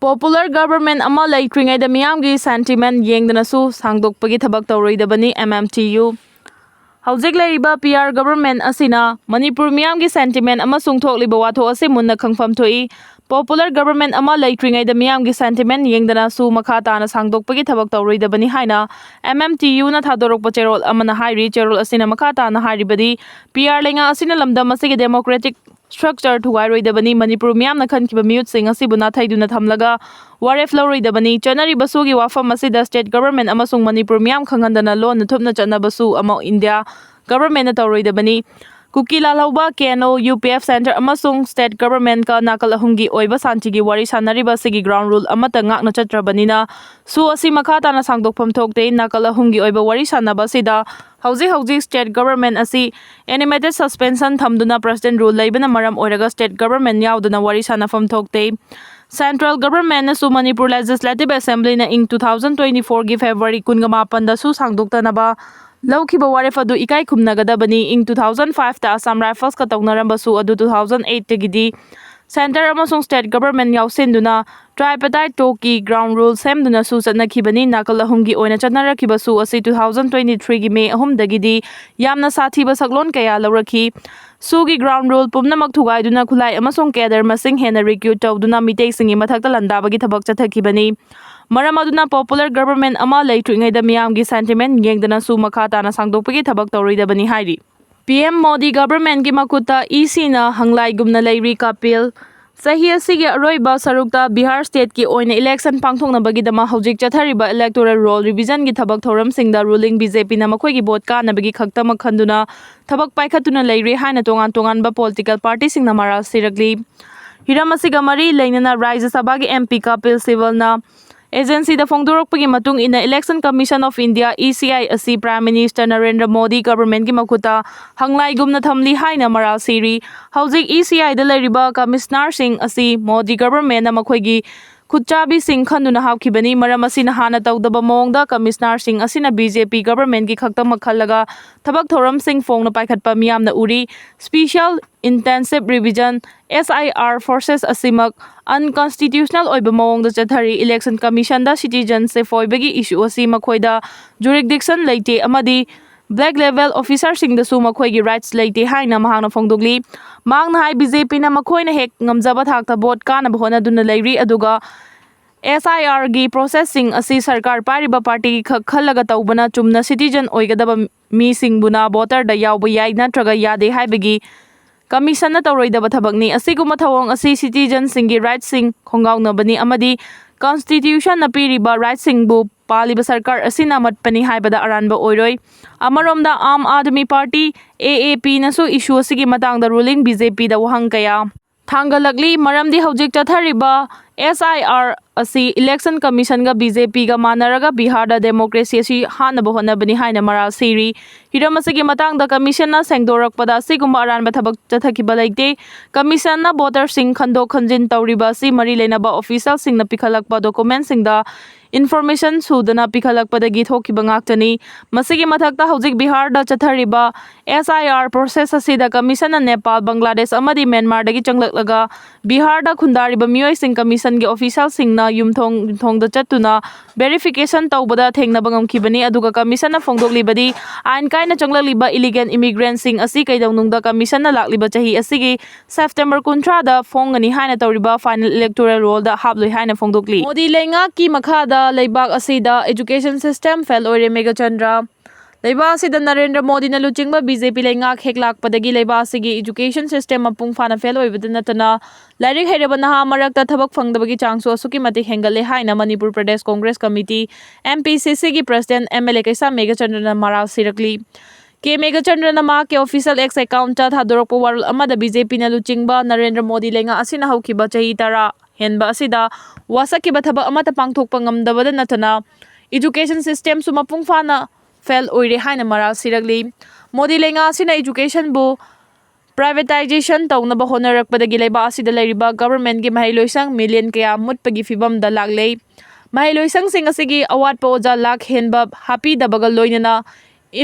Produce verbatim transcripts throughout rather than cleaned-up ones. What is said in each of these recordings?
Popular government ꯑꯃ ꯂꯩꯇ꯭ꯔꯤꯉꯩꯗ ꯃꯤꯌꯥꯝꯒꯤ sentiment ꯌꯦꯡꯗꯅꯁꯨ ꯁꯥꯡꯗꯣꯛꯄꯒꯤ ꯊꯕꯛ ꯇꯧꯔꯣꯏꯗꯕꯅꯤ, M M T U꯫ ꯍꯧꯖꯤꯛ ꯂꯩꯔꯤꯕ P R government ꯑꯁꯤꯅ ꯃꯅꯤꯄꯨꯔ ꯃꯤꯌꯥꯝꯒꯤ sentiment ꯑꯃꯁꯨꯡ ꯊꯣꯛꯂꯤꯕ ꯋꯥꯊꯣꯛ ꯑꯁꯤ ꯃꯨꯟꯅ ꯈꯪꯐꯝ ꯊꯣꯛꯏ꯫ Popular government ꯑꯃ ꯂꯩꯇ꯭ꯔꯤꯉꯩꯗ ꯃꯤꯌꯥꯝꯒꯤ sentiment ꯌꯦꯡꯗꯅꯁꯨ ꯃꯈꯥ ꯇꯥꯅ ꯁꯥꯡꯗꯣꯛꯄꯒꯤ ꯊꯕꯛ ꯇꯧꯔꯣꯏꯗꯕꯅꯤ ꯍꯥꯏꯅ M M T U ꯅ ꯊꯥꯗꯣꯔꯛꯄ ꯆꯦꯔꯣꯜ ꯑꯃꯅ ꯍꯥꯏꯔꯤ꯫ ꯆꯦꯔꯣꯜ ꯑꯁꯤꯅ ꯃꯈꯥ ꯇꯥꯅ ꯍꯥꯏꯔꯤꯕꯗꯤ, P R ꯂꯩꯉꯥꯛ ꯑꯁꯤꯅ ꯂꯝꯗꯝ ꯑꯁꯤꯒꯤ democratic structure ꯊꯨꯒꯥꯏꯔꯣꯏꯗꯕꯅꯤ꯫ ꯃꯅꯤꯄꯨꯔ ꯃꯤꯌꯥꯝꯅ ꯈꯟꯈꯤꯕ ꯃꯤꯍꯨꯠꯁꯤꯡ ꯑꯁꯤꯕꯨ ꯅꯥꯊꯩꯗꯨꯅ ꯊꯝꯂꯒ ꯋꯥꯔꯦꯞ ꯂꯧꯔꯣꯏꯗꯕꯅꯤ꯫ ꯆꯠꯅꯔꯤꯕ ꯁꯨꯒꯤ ꯋꯥꯐꯝ ꯑꯁꯤꯗ state government ꯑꯃꯁꯨꯡ ꯃꯅꯤꯄꯨꯔ ꯃꯤꯌꯥꯝ ꯈꯪꯍꯟꯗꯅ ꯂꯣꯟꯅ ꯊꯨꯞꯅ ꯆꯠꯅꯕꯁꯨ ꯑꯃ India government ꯅ ꯇꯧꯔꯣꯏꯗꯕꯅꯤ꯫ ꯀꯨꯀꯤ ꯂꯥꯜꯍꯧꯕ, K N O, U P F, centre ꯑꯃꯁꯨꯡ state government ꯀ ꯅꯥꯀꯜ ꯑꯍꯨꯝꯒꯤ ꯑꯣꯏꯕ ꯁꯥꯟꯇꯤꯒꯤ ꯋꯥꯔꯤ ꯁꯥꯟꯅꯔꯤꯕ ꯑꯁꯤꯒꯤ ground rule ꯑꯃꯠꯇ ꯉꯥꯛꯅ ꯆꯠꯇ꯭ꯔꯕꯅꯤꯅ ꯁꯨ ꯑꯁꯤ ꯃꯈꯥ ꯇꯥꯅ ꯁꯥꯡꯗꯣꯛꯐꯝ ꯊꯣꯛꯇꯦ꯫ ꯅꯥꯀꯜ ꯑꯍꯨꯝꯒꯤ ꯑꯣꯏꯕ ꯋꯥꯔꯤ ꯁꯥꯟꯅꯕ ꯑꯁꯤꯗ ꯍꯧꯖꯤꯛ ꯍꯧꯖꯤꯛ state government ꯑꯁꯤ animated suspension ꯊꯝꯗꯨꯅ president rule ꯂꯩꯕꯅ ꯃꯔꯝ ꯑꯣꯏꯔꯒ state government ꯌꯥꯎꯗꯅ ꯋꯥꯔꯤ ꯁꯥꯟꯅꯐꯝ ꯊꯣꯛꯇꯦ꯫ Central government ꯅꯁꯨ ꯃꯅꯤꯄꯨꯔ Legislative Assembly ꯅ ꯏꯪ two thousand twenty four ꯒꯤ February ꯀꯨꯟꯒ ꯃꯥꯄꯟꯗ ꯁꯨ ꯁꯥꯡꯗꯣꯛꯇꯅꯕ ꯂꯧꯈꯤꯕ ꯋꯥꯔꯦꯞ ꯑꯗꯨ ꯏꯀꯥꯏ ꯈꯨꯝꯅꯒꯗꯕꯅꯤ꯫ ꯏꯪ two thousand five ꯇ Assam Rifles ꯀ ꯇꯧꯅꯔꯝꯕ ꯁꯨ ꯑꯗꯨ two thousand eight ꯇꯒꯤꯗꯤ centre ꯑꯃꯁꯨꯡ state government ꯌꯥꯎꯁꯤꯟꯗꯨꯅ tripartite talk ꯀꯤ ground rule ꯁꯦꯝꯗꯨꯅꯁꯨ ꯆꯠꯅꯈꯤꯕꯅꯤ꯫ ꯅꯥꯀꯜ ꯑꯍꯨꯝꯒꯤ ꯑꯣꯏꯅ ꯆꯠꯅꯔꯛꯈꯤꯕ ꯁꯨ ꯑꯁꯤ two thousand twenty three ꯒꯤ May ꯑꯍꯨꯝꯗꯒꯤꯗꯤ ꯌꯥꯝꯅ ꯁꯥꯊꯤꯕ ꯁꯛꯂꯣꯟ ꯀꯌꯥ ꯂꯧꯔꯛꯈꯤ꯫ ꯁꯨꯒꯤ ground rule ꯄꯨꯝꯅꯃꯛ ꯊꯨꯒꯥꯏꯗꯨꯅ ꯈꯨꯠꯂꯥꯏ ꯑꯃꯁꯨꯡ cadre ꯃꯁꯤꯡ ꯍꯦꯟꯅ recruit ꯇꯧꯗꯨꯅ ꯃꯤꯇꯩꯁꯤꯡꯒꯤ ꯃꯊꯛꯇ ꯂꯥꯟꯗꯥꯕꯒꯤ ꯊꯕꯛ ꯆꯠꯊꯈꯤꯕꯅꯤ꯫ ꯃꯔꯝ ꯑꯗꯨꯅ popular government ꯑꯃ ꯂꯩꯇ꯭ꯔꯤꯉꯩꯗ ꯃꯤꯌꯥꯝꯒꯤ sentiment ꯌꯦꯡꯗꯅꯁꯨ ꯃꯈꯥ ꯇꯥꯅ ꯁꯥꯡꯗꯣꯛꯄꯒꯤ ꯊꯕꯛ ꯇꯧꯔꯣꯏꯗꯕꯅꯤ ꯍꯥꯏꯔꯤ꯫ P M Modi government ꯀꯤ ꯃꯈꯨꯠꯇ E C ꯅ ꯍꯪꯂꯥꯏꯒꯨꯝꯅ ꯂꯩꯔꯤ꯫ ꯀꯄꯤꯜ, ꯆꯍꯤ ꯑꯁꯤꯒꯤ ꯑꯔꯣꯏꯕ ꯁꯔꯨꯛꯇ ꯕꯤꯍꯥꯔ state ꯀꯤ ꯑꯣꯏꯅ election ꯄꯥꯡꯊꯣꯛꯅꯕꯒꯤꯗꯃꯛ ꯍꯧꯖꯤꯛ ꯆꯠꯊꯔꯤꯕ electoral roll revision ꯒꯤ ꯊꯕꯛ ꯊꯧꯔꯝꯁꯤꯡꯗ ruling B J P ꯅ ꯃꯈꯣꯏꯒꯤ vote ꯀꯥꯅꯕꯒꯤ ꯈꯛꯇꯃꯛ ꯈꯟꯗꯨꯅ ꯊꯕꯛ ꯄꯥꯏꯈꯠꯇꯨꯅ ꯂꯩꯔꯦ ꯍꯥꯏꯅ ꯇꯣꯉꯥꯟ ꯇꯣꯉꯥꯟꯕ political party ꯁꯤꯡꯅ ꯃꯔꯥꯜ ꯁꯤꯔꯛꯂꯤ꯫ ꯍꯤꯔꯝ ꯑꯁꯤꯒ ꯃꯔꯤ ꯂꯩꯅꯅ ꯔꯥꯖ꯭ꯌ ꯁꯚꯥꯒꯤ M P ꯀꯄꯤꯜ ꯁꯤꯕꯜꯅ agency ꯗ ꯐꯣꯡꯗꯣꯔꯛꯄꯒꯤ ꯃꯇꯨꯡ ꯏꯟꯅ Election Commission of India, E C I, ꯑꯁꯤ Prime Minister Narendra Modi government ꯀꯤ ꯃꯈꯨꯠꯇ ꯍꯪꯂꯥꯏꯒꯨꯝꯅ ꯊꯝꯂꯤ ꯍꯥꯏꯅ ꯃꯔꯥꯜ ꯁꯤꯔꯤ꯫ ꯍꯧꯖꯤꯛ E C I ꯗ ꯂꯩꯔꯤꯕ commissioner ꯁꯤꯡ ꯑꯁꯤ ꯃꯣꯗꯤ government ꯅ ꯃꯈꯣꯏꯒꯤ ꯈꯨꯠꯆꯥꯕꯤꯁꯤꯡ ꯈꯟꯗꯨꯅ ꯍꯥꯞꯈꯤꯕꯅꯤ꯫ ꯃꯔꯝ ꯑꯁꯤꯅ ꯍꯥꯟꯅ ꯇꯧꯗꯕ ꯃꯑꯣꯡꯗ ꯀꯃꯤꯁꯅꯥꯔꯁꯤꯡ ꯑꯁꯤꯅ ꯕꯤ ꯖꯦ ꯄꯤ ꯒꯚꯔꯟꯃꯦꯟꯠꯀꯤ ꯈꯛꯇꯃꯛ ꯈꯜꯂꯒ ꯊꯕꯛ ꯊꯧꯔꯝꯁꯤꯡ ꯐꯣꯡꯅ ꯄꯥꯏꯈꯠꯄ ꯃꯤꯌꯥꯝꯅ ꯎꯔꯤ꯫ ꯁ꯭ꯄꯤꯁꯤꯌꯦꯜ ꯏꯟꯇꯦꯟꯁꯤꯚ ꯔꯤꯚꯤꯖꯟ, ꯑꯦꯁ ꯑꯥꯏ ꯑꯥꯔ, ꯄ꯭ꯔꯣꯁꯦꯁ ꯑꯁꯤꯃꯛ ꯑꯟꯀꯟꯁꯇꯤꯇ꯭ꯌꯨꯁꯅꯦꯜ ꯑꯣꯏꯕ ꯃꯑꯣꯡꯗ ꯆꯠꯊꯔꯤ꯫ ꯏꯂꯦꯛꯁꯟ ꯀꯃꯤꯁꯟꯗ ꯁꯤꯇꯤꯖꯟꯁꯤꯞ ꯑꯣꯏꯕꯒꯤ ꯏꯁꯨ ꯑꯁꯤ ꯃꯈꯣꯏꯗ ꯖꯨꯔꯤꯛꯗꯤꯛꯁꯟ ꯂꯩꯇꯦ ꯑꯃꯗꯤ ꯕ꯭ꯂꯦꯛ ꯂꯦꯚꯦꯜ ꯑꯣꯐꯤꯁꯥꯔꯁꯤꯡꯗꯁꯨ ꯃꯈꯣꯏꯒꯤ ꯔꯥꯏꯠꯁ ꯂꯩꯇꯦ ꯍꯥꯏꯅ ꯃꯍꯥꯛꯅ ꯐꯣꯡꯗꯣꯛꯂꯤ꯫ ꯃꯍꯥꯛꯅ ꯍꯥꯏ, ꯕꯤ ꯖꯦ ꯄꯤꯅ ꯃꯈꯣꯏꯅ ꯍꯦꯛ ꯉꯝꯖꯕ ꯊꯥꯛꯇ ꯚꯣꯠ ꯀꯥꯅꯕ ꯍꯣꯠꯅꯗꯨꯅ ꯂꯩꯔꯤ, ꯑꯗꯨꯒ ꯑꯦꯁ ꯑꯥꯏ ꯑꯥꯔꯒꯤ ꯄ꯭ꯔꯣꯁꯦꯁꯁꯤꯡ ꯑꯁꯤ ꯁꯔꯀꯥꯔ ꯄꯥꯏꯔꯤꯕ ꯄꯥꯔꯇꯤꯒꯤ ꯈꯛ ꯈꯜꯂꯒ ꯇꯧꯕꯅ ꯆꯨꯝꯅ ꯁꯤꯇꯤꯖꯟ ꯑꯣꯏꯒꯗꯕ ꯃꯤꯁꯤꯡꯕꯨꯅ ꯚꯣꯇꯔꯗ ꯌꯥꯎꯕ ꯌꯥꯏ ꯅꯠꯇ꯭ꯔꯒ ꯌꯥꯗꯦ ꯍꯥꯏꯕꯒꯤ ꯀꯃꯤꯁꯟꯅ ꯇꯧꯔꯣꯏꯗꯕ ꯊꯕꯛꯅꯤ꯫ ꯑꯁꯤꯒꯨꯝꯕ ꯊꯧꯑꯣꯡ ꯑꯁꯤ ꯁꯤꯇꯤꯖꯟꯁꯤꯡꯒꯤ ꯔꯥꯏꯠꯁꯤꯡ ꯈꯣꯡꯒꯥꯎꯅꯕꯅꯤ ꯑꯃꯗꯤ ꯀꯟꯁꯇꯤꯇ꯭ꯌꯨꯁꯟꯅ ꯄꯤꯔꯤꯕ ꯔꯥꯏꯠꯁꯤꯡꯕꯨ ꯄꯥꯜꯂꯤꯕ ꯁꯔꯀꯥꯔ ꯑꯁꯤꯅ ꯃꯠꯄꯅꯤ ꯍꯥꯏꯕꯗ ꯑꯔꯥꯟꯕ ꯑꯣꯏꯔꯣꯏ꯫ ꯑꯃꯔꯣꯝꯗ, ꯑꯥꯝ ꯑꯥꯗꯃꯤ ꯄꯥꯔꯇꯤ, ꯑꯦ ꯑꯦ ꯄꯤꯅꯁꯨ ꯏꯁꯨ ꯑꯁꯤꯒꯤ ꯃꯇꯥꯡꯗ ꯔꯨꯂꯤꯡ ꯕꯤ ꯖꯦ ꯄꯤꯗ ꯋꯥꯍꯪ ꯀꯌꯥ ꯊꯥꯡꯒꯠꯂꯛꯂꯤ꯫ ꯃꯔꯝꯗꯤ ꯍꯧꯖꯤꯛ ꯆꯠꯊꯔꯤꯕ ꯑꯦꯁ ꯑꯥꯏ ꯑꯥꯔ ꯑꯁꯤ ꯏꯂꯦꯛꯁꯟ ꯀꯃꯤꯁꯟꯒ ꯕꯤ ꯖꯦ ꯄꯤꯒ ꯃꯥꯟꯅꯔꯒ ꯕꯤꯍꯥꯔꯗ ꯗꯦꯃꯣꯀ꯭ꯔꯦꯁꯤ ꯑꯁꯤ ꯍꯥꯠꯅꯕ ꯍꯣꯠꯅꯕꯅꯤ ꯍꯥꯏꯅ ꯃꯔꯥꯜ ꯁꯤꯔꯤ꯫ ꯍꯤꯔꯝ ꯑꯁꯤꯒꯤ ꯃꯇꯥꯡꯗ ꯀꯃꯤꯁꯟꯅ ꯁꯦꯡꯗꯣꯔꯛꯄꯗ ꯑꯁꯤꯒꯨꯝꯕ ꯑꯔꯥꯟꯕ ꯊꯕꯛ ꯆꯠꯊꯈꯤꯕ ꯂꯩꯇꯦ꯫ ꯀꯃꯤꯁꯟꯅ ꯚꯣꯇꯔꯁꯤꯡ ꯈꯟꯗꯣꯛ ꯈꯟꯖꯤꯟ ꯇꯧꯔꯤꯕ ꯑꯁꯤ ꯃꯔꯤ ꯂꯩꯅꯕ ꯑꯣꯐꯤꯁꯤꯌꯦꯜꯁꯤꯡꯅ ꯄꯤꯈꯠꯂꯛꯄ ꯗꯣꯀꯨꯃꯦꯟꯁꯤꯡꯗ ꯏꯟꯐꯣꯔꯃꯦꯁꯟ ꯁꯨꯗꯅ ꯄꯤꯈꯠꯂꯛꯄꯗꯒꯤ ꯊꯣꯛꯈꯤꯕ ꯉꯥꯛꯇꯅꯤ꯫ ꯃꯁꯤꯒꯤ ꯃꯊꯛꯇ ꯍꯧꯖꯤꯛ ꯕꯤꯍꯥꯔꯗ ꯆꯠꯊꯔꯤꯕ ꯑꯦꯁ ꯑꯥꯏ ꯑꯥꯔ ꯄ꯭ꯔꯣꯁꯦꯁ ꯑꯁꯤꯗ ꯀꯃꯤꯁꯟꯅ ꯅꯦꯄꯥꯜ, ꯕꯪꯒ꯭ꯂꯥꯗꯦꯁ ꯑꯃꯗꯤ ꯃ꯭ꯌꯥꯟꯃꯥꯔꯗꯒꯤ ꯆꯪꯂꯛꯂꯒ ꯕꯤꯍꯥꯔꯗ ꯈꯨꯟꯗꯥꯔꯤꯕ ꯃꯤꯑꯣꯏꯁꯤꯡ ꯀꯃꯤꯁꯟꯒꯤ ꯑꯣꯐꯤꯁꯤꯌꯦꯜꯁꯤꯡꯅ ꯌꯨꯝꯊꯣꯡ ꯌꯨꯝꯊꯣꯡꯗ ꯆꯠꯇꯨꯅ ꯚꯦꯔꯤꯐꯤꯀꯦꯁꯟ ꯇꯧꯕꯗ ꯊꯦꯡꯅꯕ ꯉꯝꯈꯤꯕꯅꯤ꯫ ꯑꯗꯨꯒ ꯀꯃꯤꯁꯟꯅ ꯐꯣꯡꯗꯣꯛꯂꯤꯕꯗꯤ, ꯑꯥꯏꯟ ꯀꯥꯏꯅ ꯆꯪꯂꯛꯂꯤꯕ ꯏꯂꯤꯒꯦꯜ ꯏꯃꯤꯒ꯭ꯔꯦꯟꯠꯁꯤꯡ ꯑꯁꯤ ꯀꯩꯗꯧꯅꯨꯡꯗ ꯀꯃꯤꯁꯟꯅ ꯂꯥꯛꯂꯤꯕ ꯆꯍꯤ ꯑꯁꯤꯒꯤ ꯁꯦꯞꯇꯦꯝꯕꯔ ꯀꯨꯟꯊ꯭ꯔꯥꯗ ꯐꯣꯡꯒꯅꯤ ꯍꯥꯏꯅ ꯇꯧꯔꯤꯕ ꯐꯥꯏꯅꯦꯜ ꯏꯂꯦꯛꯇꯣꯔꯦꯜ ꯔꯣꯜꯗ ꯍꯥꯞꯂꯣꯏ ꯍꯥꯏꯅ ꯐꯣꯡꯗꯣꯛꯂꯤ꯫ ꯃꯣꯗꯤ ꯂꯩꯉꯥꯛꯀꯤ ꯃꯈꯥꯗ ꯂꯩꯕꯥꯛ ꯑꯁꯤꯗ ꯑꯦꯖꯨꯀꯦꯁꯟ ꯁꯤꯁꯇꯦꯝ ꯐꯦꯜ ꯑꯣꯏꯔꯦ, ꯃꯦꯘꯆꯟꯗ꯭ꯔ꯫ ꯂꯩꯕꯥꯛ ꯑꯁꯤꯗ ꯅꯔꯦꯟꯗ꯭ꯔ ꯃꯣꯗꯤꯅ ꯂꯨꯆꯤꯡꯕ ꯕꯤ ꯖꯦ ꯄꯤ ꯂꯩꯉꯥꯛ ꯍꯦꯛ ꯂꯥꯛꯄꯗꯒꯤ ꯂꯩꯕꯥꯛ ꯑꯁꯤꯒꯤ ꯑꯦꯖꯨꯀꯦꯁꯟ ꯁꯤꯁꯇꯦꯝ ꯃꯄꯨꯡ ꯐꯥꯅ ꯐꯦꯜ ꯑꯣꯏꯕꯗ ꯅꯠꯇꯅ ꯂꯥꯏꯔꯤꯛ ꯍꯩꯔꯕ ꯅꯍꯥ ꯃꯔꯛꯇ ꯊꯕꯛ ꯐꯪꯗꯕꯒꯤ ꯆꯥꯡꯁꯨ ꯑꯁꯨꯛꯀꯤ ꯃꯇꯤꯛ ꯍꯦꯟꯒꯠꯂꯦ ꯍꯥꯏꯅ Manipur Pradesh Congress committee, M P ꯁꯤ ꯁꯤꯒꯤ ꯄ꯭ꯔꯁꯤꯗꯦꯟꯠ ꯑꯦꯝ ꯑꯦꯜ ꯑꯦ ꯀꯩꯁꯥꯝ ꯃꯦꯘꯆꯟꯗ꯭ꯔꯅ ꯃꯔꯥꯜ ꯁꯤꯔꯛꯂꯤ꯫ ꯀꯦ ꯃꯦꯘꯆꯟꯗ꯭ꯔꯅ ꯃꯍꯥꯛꯀꯤ ꯑꯣꯐꯤꯁꯤꯌꯦꯜ ꯑꯦꯛꯁ ꯑꯦꯀꯥꯎꯟꯠꯇ ꯊꯥꯗꯣꯔꯛꯄ ꯋꯥꯔꯣꯜ ꯑꯃꯗ ꯕꯤ ꯖꯦ ꯄꯤꯅ ꯂꯨꯆꯤꯡꯕ ꯅꯔꯦꯟꯗ꯭ꯔ ꯃꯣꯗꯤ ꯂꯩꯉꯥꯛ ꯑꯁꯤꯅ ꯍꯧꯈꯤꯕ ꯆꯍꯤ ꯇꯔꯥ ꯍꯦꯟꯕ ꯑꯁꯤꯗ ꯋꯥꯁꯛꯈꯤꯕ ꯊꯕꯛ ꯑꯃꯠꯇ ꯄꯥꯡꯊꯣꯛꯄ ꯉꯝꯗꯕꯗ ꯅꯠꯇꯅ ꯏꯖꯨꯀꯦꯁꯟ ꯁꯤꯁꯇꯦꯝꯁꯨ ꯃꯄꯨꯡ ꯐꯥꯅ ꯐꯦꯜ ꯑꯣꯏꯔꯦ ꯍꯥꯏꯅ ꯃꯔꯥꯜ ꯁꯤꯔꯛꯂꯤ꯫ ꯃꯣꯗꯤ ꯂꯩꯉꯥꯛ ꯑꯁꯤꯅ ꯏꯖꯨꯀꯦꯁꯟꯕꯨ privatization ꯇꯧꯅꯕ ꯍꯣꯠꯅꯔꯛꯄꯗꯒꯤ ꯂꯩꯕꯥꯛ ꯑꯁꯤꯗ ꯂꯩꯔꯤꯕ governmentꯀꯤ ꯃꯍꯩꯂꯣꯏꯁꯪ million ꯀꯌꯥ ꯃꯨꯠꯄꯒꯤ ꯐꯤꯕꯝꯗ ꯂꯥꯛꯂꯦ꯫ ꯃꯍꯩꯂꯣꯏꯁꯪꯁꯤꯡ ꯑꯁꯤꯒꯤ ꯑꯋꯥꯠꯄ ꯑꯣꯖꯥ ꯂꯥꯛ ꯍꯦꯟꯕ ꯍꯥꯞꯄꯤꯗꯕꯒ ꯂꯣꯏꯅꯅ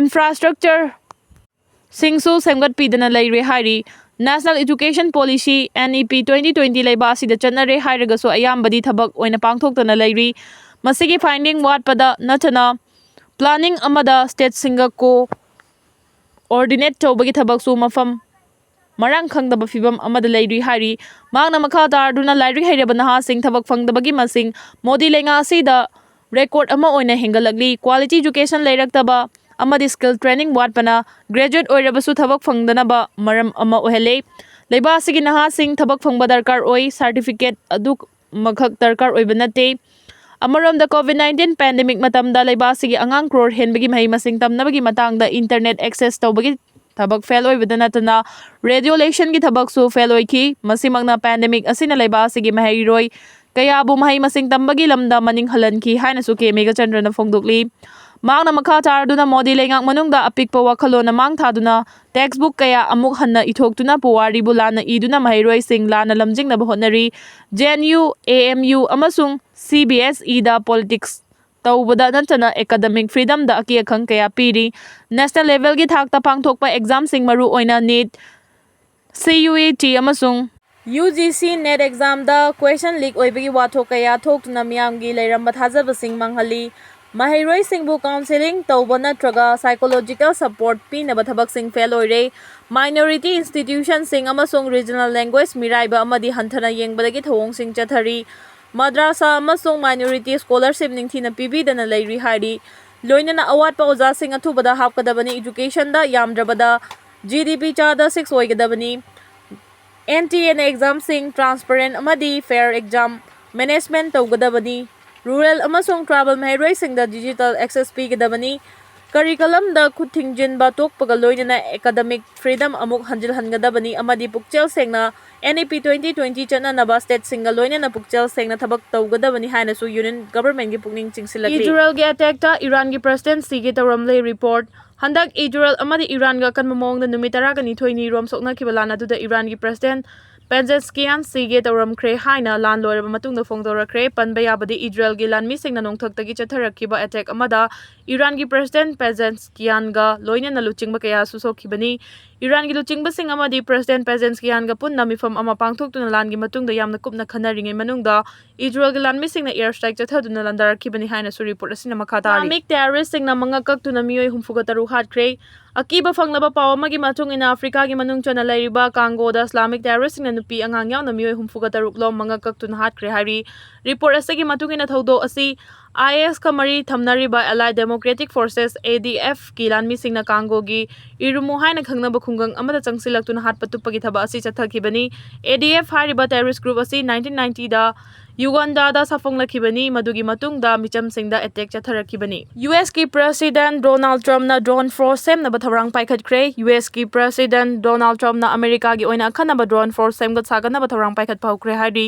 infrastructure ꯁꯤꯡꯁꯨ ꯁꯦꯝꯒꯠꯄꯤꯗꯅ ꯂꯩꯔꯦ ꯍꯥꯏꯔꯤ꯫ National Education Policy, N E P, twenty twenty ꯂꯩꯕꯥꯛ ꯑꯁꯤꯗ ꯆꯠꯅꯔꯦ ꯍꯥꯏꯔꯒꯁꯨ ꯑꯌꯥꯝꯕꯗꯤ ꯊꯕꯛ ꯑꯣꯏꯅ ꯄꯥꯡꯊꯣꯛꯇꯅ ꯂꯩꯔꯤ꯫ ꯃꯁꯤꯒꯤ finding ꯋꯥꯠꯄꯗ ꯅꯠꯇꯅ planning ꯑꯃꯗ stateꯁꯤꯡꯒ coordinate ꯇꯧꯕꯒꯤ ꯊꯕꯛꯁꯨ ꯃꯐꯝ ꯃꯔꯥꯡ ꯈꯪꯗꯕ ꯐꯤꯕꯝ ꯑꯃꯗ ꯂꯩꯔꯤ ꯍꯥꯏꯔꯤ꯫ ꯃꯍꯥꯛꯅ ꯃꯈꯥ ꯇꯥꯔꯗꯨꯅ ꯂꯥꯏꯔꯤꯛ ꯍꯩꯔꯕ ꯅꯍꯥꯁꯤꯡ ꯊꯕꯛ ꯐꯪꯗꯕꯒꯤ ꯃꯁꯤꯡ ꯃꯣꯗꯤ ꯂꯩꯉꯥꯛ ꯑꯁꯤꯗ record ꯑꯃ ꯑꯣꯏꯅ ꯍꯦꯟꯒꯠꯂꯛꯂꯤ꯫ Quality education ꯂꯩꯔꯛꯇꯕ ꯑꯃꯗꯤ skill training ꯋꯥꯠꯄꯅ graduate ꯑꯣꯏꯔꯕꯁꯨ ꯊꯕꯛ ꯐꯪꯗꯅꯕ ꯃꯔꯝ ꯑꯃ ꯑꯣꯏꯍꯜꯂꯦ꯫ ꯂꯩꯕꯥꯛ ꯑꯁꯤꯒꯤ ꯅꯍꯥꯁꯤꯡ ꯊꯕꯛ ꯐꯪꯕ ꯗꯔꯀꯥꯔ ꯑꯣꯏ꯫ Certificate ꯑꯗꯨꯃꯈꯛ ꯗꯔꯀꯥꯔ ꯑꯣꯏꯕ ꯅꯠꯇꯦ꯫ ꯑꯃꯔꯣꯝꯗ, COVID nineteen pandemic ꯃꯇꯝꯗ ꯂꯩꯕꯥꯛ ꯑꯁꯤꯒꯤ ꯑꯉꯥꯡ crore ꯍꯦꯟꯕꯒꯤ ꯃꯍꯩ ꯃꯁꯤꯡ ꯇꯝꯅꯕꯒꯤ ꯃꯇꯥꯡꯗ internet access ꯇꯧꯕꯒꯤ ꯊꯕꯛ fail ꯑꯣꯏꯕꯗ ꯅꯠꯇꯅ radiolationꯒꯤ ꯊꯕꯛꯁꯨ fail ꯑꯣꯏꯈꯤ꯫ ꯃꯁꯤꯃꯛꯅ pandemic ꯑꯁꯤꯅ ꯂꯩꯕꯥꯛ ꯑꯁꯤꯒꯤ ꯃꯍꯩꯔꯣꯏ ꯀꯌꯥꯕꯨ ꯃꯍꯩ ꯃꯁꯤꯡ ꯇꯝꯕꯒꯤ ꯂꯝꯗ ꯃꯅꯤꯡ ꯍꯜꯍꯟꯈꯤ ꯍꯥꯏꯅꯁꯨ ꯀꯦ ꯃꯦꯘꯆꯟꯗ꯭ꯔꯅ ꯐꯣꯡꯗꯣꯛꯂꯤ꯫ ꯃꯍꯥꯛꯅ ꯃꯈꯥ ꯇꯥꯔꯗꯨꯅ ꯃꯣꯗꯤ ꯂꯩꯉꯥꯛ ꯃꯅꯨꯡꯗ ꯑꯄꯤꯛꯄ ꯋꯥꯈꯜꯂꯣꯟꯅ ꯃꯥꯡ ꯊꯥꯗꯨꯅ textbook ꯀꯌꯥ ꯑꯃꯨꯛ ꯍꯟꯅ ꯏꯊꯣꯛꯇꯨꯅ ꯄꯨꯋꯥꯔꯤꯕꯨ ꯂꯥꯟꯅ ꯏꯗꯨꯅ ꯃꯍꯩꯔꯣꯏꯁꯤꯡ ꯂꯥꯟꯅ ꯂꯝꯖꯤꯡꯅꯕ ꯍꯣꯠꯅꯔꯤ꯫ J N U, A M U ꯑꯃꯁꯨꯡ C B S Eꯗ politics ꯇꯧꯕꯗ ꯅꯠꯇꯅ academic freedomꯗ ꯑꯀꯤ ꯑꯈꯪ ꯀꯌꯥ ꯄꯤꯔꯤ꯫ National levelꯒꯤ ꯊꯥꯛꯇ ꯄꯥꯡꯊꯣꯛꯄ examꯁꯤꯡ, ꯃꯔꯨ ꯑꯣꯏꯅ NEET, C U E T ꯑꯃꯁꯨꯡ U G C NET examꯗ question leak ꯑꯣꯏꯕꯒꯤ ꯋꯥꯊꯣꯛ ꯀꯌꯥ ꯊꯣꯛꯇꯨꯅ ꯃꯤꯌꯥꯝꯒꯤ ꯂꯩꯔꯝꯕ ꯊꯥꯖꯕꯁꯤꯡ ꯃꯥꯡꯍꯜꯂꯤ꯫ ꯃꯍꯩꯔꯣꯏꯁꯤꯡꯕꯨ counselling ꯇꯧꯕ ꯅꯠꯇ꯭ꯔꯒ psychological support ꯄꯤꯅꯕ ꯊꯕꯛꯁꯤꯡ fail ꯑꯣꯏꯔꯦ꯫ Minority institutionꯁꯤꯡ ꯑꯃꯁꯨꯡ regional language ꯃꯤꯔꯥꯏꯕ ꯑꯃꯗꯤ ꯍꯟꯊꯅ ꯌꯦꯡꯕꯗꯒꯤ ꯊꯧꯑꯣꯡꯁꯤꯡ ꯆꯠꯊꯔꯤ꯫ ꯃꯗ꯭ꯔꯥꯁꯥ ꯑꯃꯁꯨꯡ minority scholarship ꯅꯤꯡꯊꯤꯅ ꯄꯤꯕꯤꯗꯅ ꯂꯩꯔꯤ ꯍꯥꯏꯔꯤ꯫ ꯂꯣꯏꯅꯅ ꯑꯋꯥꯠꯄ ꯑꯣꯖꯥꯁꯤꯡ ꯑꯊꯨꯕꯗ ꯍꯥꯞꯀꯗꯕꯅꯤ꯫ Educationꯗ ꯌꯥꯝꯗ꯭ꯔꯕꯗ G D P ꯆꯥꯗ six ꯑꯣꯏꯒꯗꯕꯅꯤ꯫ N T A ꯅ examꯁꯤꯡ transparent ꯑꯃꯗꯤ fair exam management ꯇꯧꯒꯗꯕꯅꯤ꯫ Rural ꯑꯃꯁꯨꯡ tribal ꯃꯍꯩꯔꯣꯏꯁꯤꯡꯗ digital access ꯄꯤꯒꯗꯕꯅꯤ꯫ ꯀꯔꯤꯀꯂꯝꯗ ꯈꯨꯠ ꯊꯤꯡꯖꯤꯟꯕ ꯇꯣꯛꯄꯒ ꯂꯣꯏꯅꯅ academic freedom ꯑꯃꯨꯛ ꯍꯟꯖꯤꯜꯍꯟꯒꯗꯕꯅꯤ ꯑꯃꯗꯤ ꯄꯨꯛꯆꯦꯜ ꯁꯦꯡꯅ N E P twenty twenty ꯆꯠꯅꯅꯕ stateꯁꯤꯡꯒ ꯂꯣꯏꯅꯅ ꯄꯨꯛꯆꯦꯜ ꯁꯦꯡꯅ ꯊꯕꯛ ꯇꯧꯒꯗꯕꯅꯤ ꯍꯥꯏꯅꯁꯨ Union Governmentꯀꯤ ꯄꯨꯛꯅꯤꯡ ꯆꯤꯡꯁꯤꯜꯂꯛꯂꯤ꯫ ꯏꯖꯔꯦꯜꯒꯤ attackꯇ ꯏꯔꯥꯟꯒꯤ president ꯁꯤꯒꯦ ꯇꯧꯔꯝꯂꯦ꯫ Report. ꯍꯟꯗꯛ ꯏꯖꯔꯦꯜ ꯑꯃꯗꯤ ꯏꯔꯥꯟꯒ ꯑꯀꯟꯕ ꯃꯑꯣꯡꯗ ꯅꯨꯃꯤꯠ ꯇꯔꯥꯅꯤꯊꯣꯏꯅꯤ ꯔꯣꯝ ꯁꯣꯛꯅꯈꯤꯕ ꯂꯥꯟ ꯑꯗꯨꯗ ꯏꯔꯥꯟꯒꯤ president ꯄꯦꯖꯦꯁꯀꯤꯌꯥꯟ ꯁꯤꯒꯦ ꯇꯧꯔꯝꯈ꯭ꯔꯦ ꯍꯥꯏꯅ ꯂꯥꯟ ꯂꯣꯏꯔꯕ ꯃꯇꯨꯡꯗ ꯐꯣꯡꯗꯣꯔꯛꯈ꯭ꯔꯦ꯫ ꯄꯟꯕ ꯌꯥꯕꯗꯤ ꯏꯖꯔꯦꯜꯒꯤ ꯂꯥꯟꯃꯤꯁꯤꯡꯅ ꯅꯣꯡꯊꯛꯇꯒꯤ ꯆꯠꯊꯔꯛꯈꯤꯕ attack ꯑꯃꯗ ꯏꯔꯥꯟꯒꯤ president ꯄꯦꯖꯦꯁꯀꯤꯌꯥꯟꯒ ꯂꯣꯏꯅꯅ ꯂꯨꯆꯤꯡꯕ ꯀꯌꯥꯁꯨ ꯁꯣꯛꯈꯤꯕꯅꯤ꯫ ꯏꯔꯥꯟꯒꯤ ꯂꯨꯆꯤꯡꯕꯁꯤꯡ ꯑꯃꯗꯤ president ꯄꯦꯖꯦꯁꯀꯤꯌꯥꯟꯒ ꯄꯨꯟꯅ ꯃꯤꯐꯝ ꯑꯃ ꯄꯥꯡꯊꯣꯛꯇꯨꯅ ꯂꯥꯟꯒꯤ ꯃꯇꯨꯡꯗ ꯌꯥꯝꯅ ꯀꯨꯞꯅ ꯈꯟꯅꯔꯤꯉꯩ ꯃꯅꯨꯡꯗ ꯏꯖꯔꯦꯜꯒꯤ ꯂꯥꯟꯃꯤꯁꯤꯡꯅ air strike ꯆꯠꯊꯗꯨꯅ ꯂꯥꯟꯗꯥꯔꯛꯈꯤꯕꯅꯤ ꯍꯥꯏꯅꯁꯨ report ꯑꯁꯤꯅ ꯃꯈꯥ ꯇꯥꯔꯤ꯫ Islamic terroristꯁꯤꯡꯅ ꯃꯉꯛ ꯀꯛꯇꯨꯅ ꯃꯤꯑꯣꯏ ꯍꯨꯝꯐꯨꯒ ꯇꯔꯨꯛ ꯍꯥꯠꯈ꯭ꯔꯦ꯫ ꯑꯀꯤꯕ ꯐꯪꯂꯕ ꯄꯥꯎ ꯑꯃꯒꯤ ꯃꯇꯨꯡ ꯏꯟꯅ ꯑꯐ꯭ꯔꯤꯀꯥꯒꯤ ꯃꯅꯨꯡ ꯆꯟꯅ ꯂꯩꯔꯤꯕ ꯀꯥꯡꯒꯣꯗ Islamic terroristꯁꯤꯡꯅ ꯅꯨꯄꯤ ꯑꯉꯥꯡ ꯌꯥꯎꯅ ꯃꯤꯑꯣꯏ ꯍꯨꯝꯐꯨꯒ ꯇꯔꯨꯛ ꯂꯣꯝ ꯃꯉꯛ ꯀꯛꯇꯨꯅ ꯍꯥꯠꯈ꯭ꯔꯦ ꯍꯥꯏꯔꯤ꯫ Report ꯑꯁꯤꯒꯤ ꯃꯇꯨꯡ ꯏꯟꯅ ꯊꯧꯗꯣꯛ ꯑꯁꯤ ISꯀ ꯃꯔꯤ ꯊꯝꯅꯔꯤꯕ Allied Democratic Forces, ADFꯀꯤ ꯂꯥꯟꯃꯤꯁꯤꯡꯅ ꯀꯥꯡꯒꯣꯒꯤ ꯏꯔꯨꯃꯨ ꯍꯥꯏꯅ ꯈꯪꯅꯕ ꯈꯨꯡꯒꯪ ꯑꯃꯗ ꯆꯪꯁꯤꯜꯂꯛꯇꯨꯅ ꯍꯥꯠꯄ ꯇꯨꯞꯄꯒꯤ ꯊꯕꯛ ꯑꯁꯤ ꯆꯠꯊꯈꯤꯕꯅꯤ꯫ ADF ꯍꯥꯏꯔꯤꯕ terrorist group ꯑꯁꯤ nineteen ninetyꯗ ꯌꯨꯒꯥꯟꯗꯥꯗ ꯁꯥꯐꯣꯡꯂꯛꯈꯤꯕꯅꯤ꯫ ꯃꯗꯨꯒꯤ ꯃꯇꯨꯡꯗ ꯃꯤꯆꯝꯁꯤꯡꯗ attack ꯆꯠꯊꯔꯛꯈꯤꯕꯅꯤ꯫ USꯀꯤ president Donald Trumpꯅ drone force ꯁꯦꯝꯅꯕ ꯊꯧꯔꯥꯡ ꯄꯥꯏꯈꯠꯈ꯭ꯔꯦ꯫ USꯀꯤ president Donald Trumpꯅ ꯑꯃꯦꯔꯤꯀꯥꯒꯤ ꯑꯣꯏꯅ ꯑꯈꯟꯅꯕ drone force ꯁꯦꯝꯒꯠ ꯁꯥꯒꯠꯅꯕ ꯊꯧꯔꯥꯡ ꯄꯥꯏꯈꯠꯄ ꯍꯧꯈ꯭ꯔꯦ ꯍꯥꯏꯔꯤ꯫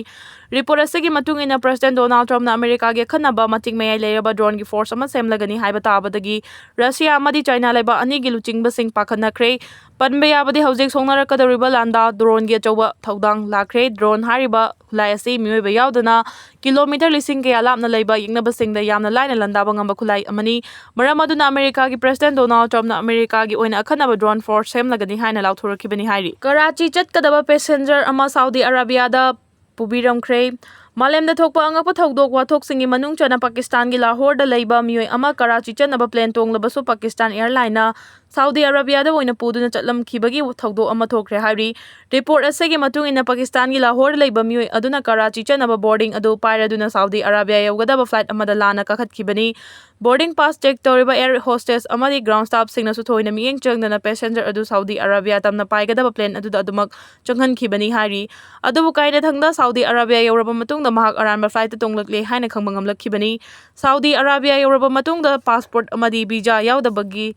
Report ꯑꯁꯤꯒꯤ ꯃꯇꯨꯡ ꯏꯟꯅ president Donald Trumpꯅ ꯑꯃꯦꯔꯤꯀꯥꯒꯤ ꯑꯈꯟꯅꯕ ꯃꯇꯤꯛ ꯃꯌꯥꯏ ꯂꯩꯔꯕ droneꯒꯤ force ꯑꯃ ꯁꯦꯝꯂꯒꯅꯤ ꯍꯥꯏꯕ ꯇꯥꯕꯗꯒꯤ ꯔꯁꯤꯌꯥ ꯑꯃꯗꯤ ꯆꯥꯏꯅꯥ ꯂꯩꯕꯥꯛ ꯑꯅꯤꯒꯤ ꯂꯨꯆꯤꯡꯕꯁꯤꯡ ꯄꯥꯈꯠꯅꯈ꯭ꯔꯦ꯫ ꯄꯟꯕ ꯌꯥꯕꯗꯤ ꯍꯧꯖꯤꯛ ꯁꯣꯛꯅꯔꯛꯀꯗꯧꯔꯤꯕ ꯂꯥꯟꯗ droneꯒꯤ ꯑꯆꯧꯕ ꯊꯧꯗꯥꯡ ꯂꯥꯛꯈ꯭ꯔꯦ꯫ Drone ꯍꯥꯏꯔꯤꯕ ꯈꯨꯠꯂꯥꯏ ꯑꯁꯤ ꯃꯤꯑꯣꯏꯕ ꯌꯥꯎꯗꯅ kilometre ꯂꯤꯁꯤꯡ ꯀꯌꯥ ꯂꯥꯞꯅ ꯂꯩꯕ ꯌꯦꯛꯅꯕꯁꯤꯡꯗ ꯌꯥꯝꯅ ꯂꯥꯏꯅ ꯂꯥꯟꯗꯥꯕ ꯉꯝꯕ ꯈꯨꯠꯂꯥꯏ ꯑꯃꯅꯤ꯫ ꯃꯔꯝ ꯑꯗꯨꯅ ꯑꯃꯦꯔꯤꯀꯥꯒꯤ president Donald Trumpꯅ ꯑꯃꯦꯔꯤꯀꯥꯒꯤ ꯑꯣꯏꯅ ꯑꯈꯟꯅꯕ drone force ꯁꯦꯝꯂꯒꯅꯤ ꯍꯥꯏꯅ ꯂꯥꯎꯊꯣꯔꯛꯈꯤꯕꯅꯤ ꯍꯥꯏꯔꯤ꯫ ꯀꯔꯥꯆꯤ ꯆꯠꯀꯗꯕ passenger ꯑꯃ ꯁꯥꯎꯗꯤ ꯑꯔꯥꯕꯤꯌꯥꯗ ꯄꯨꯕꯤꯔꯝꯈ꯭ꯔꯦ꯫ ꯃꯥꯂꯦꯝꯗ ꯊꯣꯛꯄ ꯑꯉꯛꯄ ꯊꯧꯗꯣꯛ ꯋꯥꯊꯣꯛꯁꯤꯡꯒꯤ ꯃꯅꯨꯡ ꯆꯟꯅ ꯄꯥꯀꯤꯁꯇꯥꯟꯒꯤ ꯂꯥꯍꯣꯔꯗ ꯂꯩꯕ ꯃꯤꯑꯣꯏ ꯑꯃ ꯀꯔꯥꯆꯤ ꯆꯠꯅꯕ plane ꯇꯣꯡꯂꯕꯁꯨ ꯄꯥꯀꯤꯁꯇꯥꯟ airlineꯅ ꯁꯥꯎꯗꯤ ꯑꯔꯥꯕꯤꯌꯥꯗ ꯑꯣꯏꯅ ꯄꯨꯗꯨꯅ ꯆꯠꯂꯝꯈꯤꯕꯒꯤ ꯊꯧꯗꯣꯛ ꯑꯃ ꯊꯣꯛꯈ꯭ꯔꯦ ꯍꯥꯏꯔꯤ꯫ Report ꯑꯁꯤꯒꯤ ꯃꯇꯨꯡ ꯏꯟꯅ ꯄꯥꯀꯤꯁꯇꯥꯟꯒꯤ ꯂꯥꯍꯣꯔꯗ ꯂꯩꯕ ꯃꯤꯑꯣꯏ ꯑꯗꯨꯅ ꯀꯔꯥꯆꯤ ꯆꯠꯅꯕ boarding ꯑꯗꯨ ꯄꯥꯏꯔꯗꯨꯅ ꯁꯥꯎꯗꯤ ꯑꯔꯥꯕꯤꯌꯥ ꯌꯧꯒꯗꯕ flight ꯑꯃꯗ ꯂꯥꯟꯅ ꯀꯥꯈꯠꯈꯤꯕꯅꯤ꯫ Boarding pass check ꯇꯧꯔꯤꯕ air hostess ꯑꯃꯗꯤ ground staffꯁꯤꯡꯅꯁꯨ ꯊꯣꯏꯅ ꯃꯤꯠꯌꯦꯡ ꯆꯪꯗꯅ passenger ꯑꯗꯨ ꯁꯥꯎꯗꯤ ꯑꯔꯥꯕꯤꯌꯥ ꯇꯝꯅ ꯄꯥꯏꯒꯗꯕ plane ꯑꯗꯨꯗ ꯑꯗꯨꯃꯛ ꯆꯪꯍꯟꯈꯤꯕꯅꯤ ꯍꯥꯏꯔꯤ꯫ ꯑꯗꯨꯕꯨ ꯀꯥꯏꯅꯊꯪꯗ ꯁꯥꯎꯗꯤ ꯑꯔꯥꯕꯤꯌꯥ ꯌꯧꯔꯕ ꯃꯇꯨꯡ ꯃꯇꯨꯡꯗ ꯃꯍꯥꯛ ꯑꯔꯥꯟꯕ flightꯇ ꯇꯣꯡꯂꯛꯂꯦ ꯍꯥꯏꯅ ꯈꯪꯕ ꯉꯝꯂꯛꯈꯤꯕꯅꯤ꯫ ꯁꯥꯎꯗꯤ ꯑꯔꯥꯕꯤꯌꯥ ꯌꯧꯔꯕ ꯃꯇꯨꯡꯗ passport ꯑꯃꯗꯤ visa ꯌꯥꯎꯗꯕꯒꯤ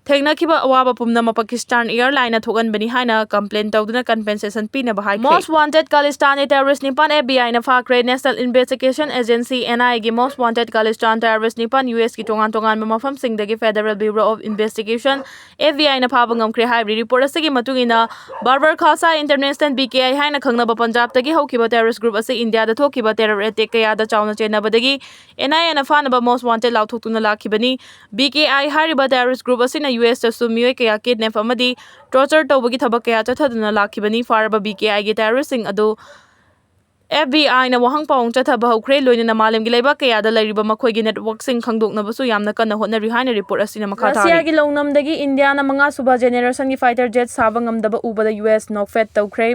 ꯊꯦꯡꯅꯈꯤꯕ ꯑꯋꯥꯕ ꯄꯨꯝꯅꯃꯛ Pakistan Airlineꯅ ꯊꯣꯛꯍꯟꯕꯅꯤ ꯍꯥꯏꯅ complain ꯇꯧꯗꯨꯅ compensation ꯄꯤꯅꯕ ꯍꯥꯏꯈ꯭ꯔꯦ꯫ Most wanted Khalistani terrorist ꯅꯤꯄꯥꯟ FBI ꯅ ꯐꯥꯈ꯭ꯔꯦ꯫ National Investigation Agency, NIA ꯒꯤ most wanted Khalistan terrorist ꯅꯤꯄꯥꯟ US ꯀꯤ ꯇꯣꯉꯥꯟ ꯇꯣꯉꯥꯟꯕ ꯃꯐꯝꯁꯤꯡꯗꯒꯤ Federal Bureau of Investigation, FBI ꯅ ꯐꯥꯕ ꯉꯝꯈ꯭ꯔꯦ ꯍꯥꯏꯔꯤ꯫ Report ꯑꯁꯤꯒꯤ ꯃꯇꯨꯡ ꯏꯟꯅ, Barbar Khalsa International, BKI ꯍꯥꯏꯅ ꯈꯪꯅꯕ ꯄꯟꯖꯥꯕꯇꯒꯤ ꯍꯧꯈꯤꯕ terrorist group ꯑꯁꯤ ꯏꯟꯗꯤꯌꯥꯗ ꯊꯣꯛꯈꯤꯕ terror attack ꯀꯌꯥꯗ ꯆꯥꯎꯅ ꯆꯦꯟꯅꯕꯗꯒꯤ NIA ꯅ ꯐꯥꯅꯕ most wanted ꯂꯥꯎꯊꯣꯛꯇꯨꯅ ꯂꯥꯛꯈꯤꯕꯅꯤ꯫ BKI ꯍꯥꯏꯔꯤꯕ terrorist group ꯑꯁꯤꯅ USꯇꯁꯨ ꯃꯤꯑꯣꯏ ꯀꯌꯥ kidnap ꯑꯃꯗꯤ torture ꯇꯧꯕꯒꯤ ꯊꯕꯛ ꯀꯌꯥ ꯆꯠꯊꯗꯨꯅ ꯂꯥꯛꯈꯤꯕꯅꯤ꯫ ꯐꯥꯔꯕ BKI ꯒꯤ terrorist ꯁꯤꯡ ꯑꯗꯨ FBIꯅ ꯋꯥꯍꯪ ꯄꯥꯎꯍꯪ ꯆꯠꯊꯕ ꯍꯧꯈ꯭ꯔꯦ, ꯂꯣꯏꯅꯅ ꯃꯥꯂꯦꯝꯒꯤ ꯂꯩꯕꯥꯛ ꯀꯌꯥꯗ ꯂꯩꯔꯤꯕ ꯃꯈꯣꯏꯒꯤ network ꯁꯤꯡ ꯈꯪꯗꯣꯛꯅꯕꯁꯨ ꯌꯥꯝꯅ ꯀꯟꯅ ꯍꯣꯠꯅꯔꯤ ꯍꯥꯏꯅ report ꯑꯁꯤꯅ ꯃꯈꯥ ꯇꯥꯔꯤ꯫ ꯔꯁꯤꯌꯥꯒꯤ ꯂꯧꯅꯝꯗꯒꯤ ꯏꯟꯗꯤꯌꯥꯅ ꯃꯉꯥ ꯁꯨꯕ generation ꯒꯤ fighter jet ꯁꯥꯕ ꯉꯝꯗꯕ ꯎꯕꯗ US ꯅꯣꯛꯐꯦꯠ ꯇꯧꯈ꯭ꯔꯦ꯫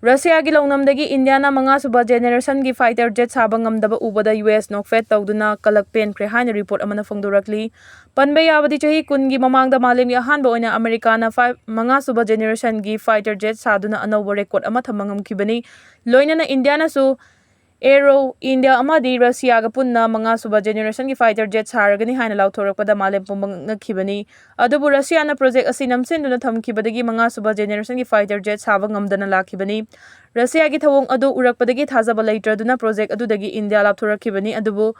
ꯔꯁꯤꯌꯥꯒꯤ ꯂꯧꯅꯝꯗꯒꯤ ꯏꯟꯗꯤꯌꯥꯅ ꯃꯉꯥ ꯁꯨꯕ generation ꯒꯤ fighter jet ꯁꯥꯕ ꯉꯝꯗꯕ ꯎꯕꯗ US ꯅꯣꯛꯐꯦꯠ ꯇꯧꯗꯨꯅ ꯀꯂꯛ ꯄꯦꯟꯈ꯭ꯔꯦ ꯍꯥꯏꯅ report ꯑꯃꯅ ꯐꯣꯡꯗꯣꯔꯛꯂꯤ꯫ ꯄꯟꯕ ꯌꯥꯕꯗꯤ, ꯆꯍꯤ ꯀꯨꯟꯒꯤ ꯃꯃꯥꯡꯗ ꯃꯥꯂꯦꯝꯒꯤ ꯑꯍꯥꯟꯕ ꯑꯣꯏꯅ ꯑꯃꯦꯔꯤꯀꯥꯅ five, ꯃꯉꯥ ꯁꯨꯕ generation ꯒꯤ fighter jet ꯁꯥꯗꯨꯅ ꯑꯅꯧꯕ record ꯑꯃ ꯊꯝꯕ ꯉꯝꯈꯤꯕꯅꯤ꯫ ꯂꯣꯏꯅꯅ ꯏꯟꯗꯤꯌꯥꯅꯁꯨ Aero India ꯑꯃꯗꯤ ꯔꯁꯤꯌꯥꯒ ꯄꯨꯟꯅ ꯃꯉꯥ ꯁꯨꯕ generation ꯒꯤ fighter jet ꯁꯥꯔꯒꯅꯤ ꯍꯥꯏꯅ ꯂꯥꯎꯊꯣꯔꯛꯄꯗ ꯃꯥꯂꯦꯝ ꯄꯨꯝꯕ ꯉꯛꯅꯈꯤꯕꯅꯤ꯫ ꯑꯗꯨꯕꯨ ꯔꯁꯤꯌꯥꯅ project ꯑꯁꯤ ꯅꯝꯁꯤꯟꯗꯨꯅ ꯊꯝꯈꯤꯕꯗꯒꯤ ꯃꯉꯥ ꯁꯨꯕ generation ꯒꯤ fighter jet ꯁꯥꯕ ꯉꯝꯗꯅ ꯂꯥꯛꯈꯤꯕꯅꯤ꯫ ꯔꯁꯤꯌꯥꯒꯤ ꯊꯧꯑꯣꯡ ꯑꯗꯨ ꯎꯔꯛꯄꯗꯒꯤ ꯊꯥꯖꯕ ꯂꯩꯇ꯭ꯔꯗꯨꯅ project ꯑꯗꯨꯗꯒꯤ ꯏꯟꯗꯤꯌꯥ ꯂꯥꯞꯊꯣꯔꯛꯈꯤꯕꯅꯤ꯫ ꯑꯗꯨꯕꯨ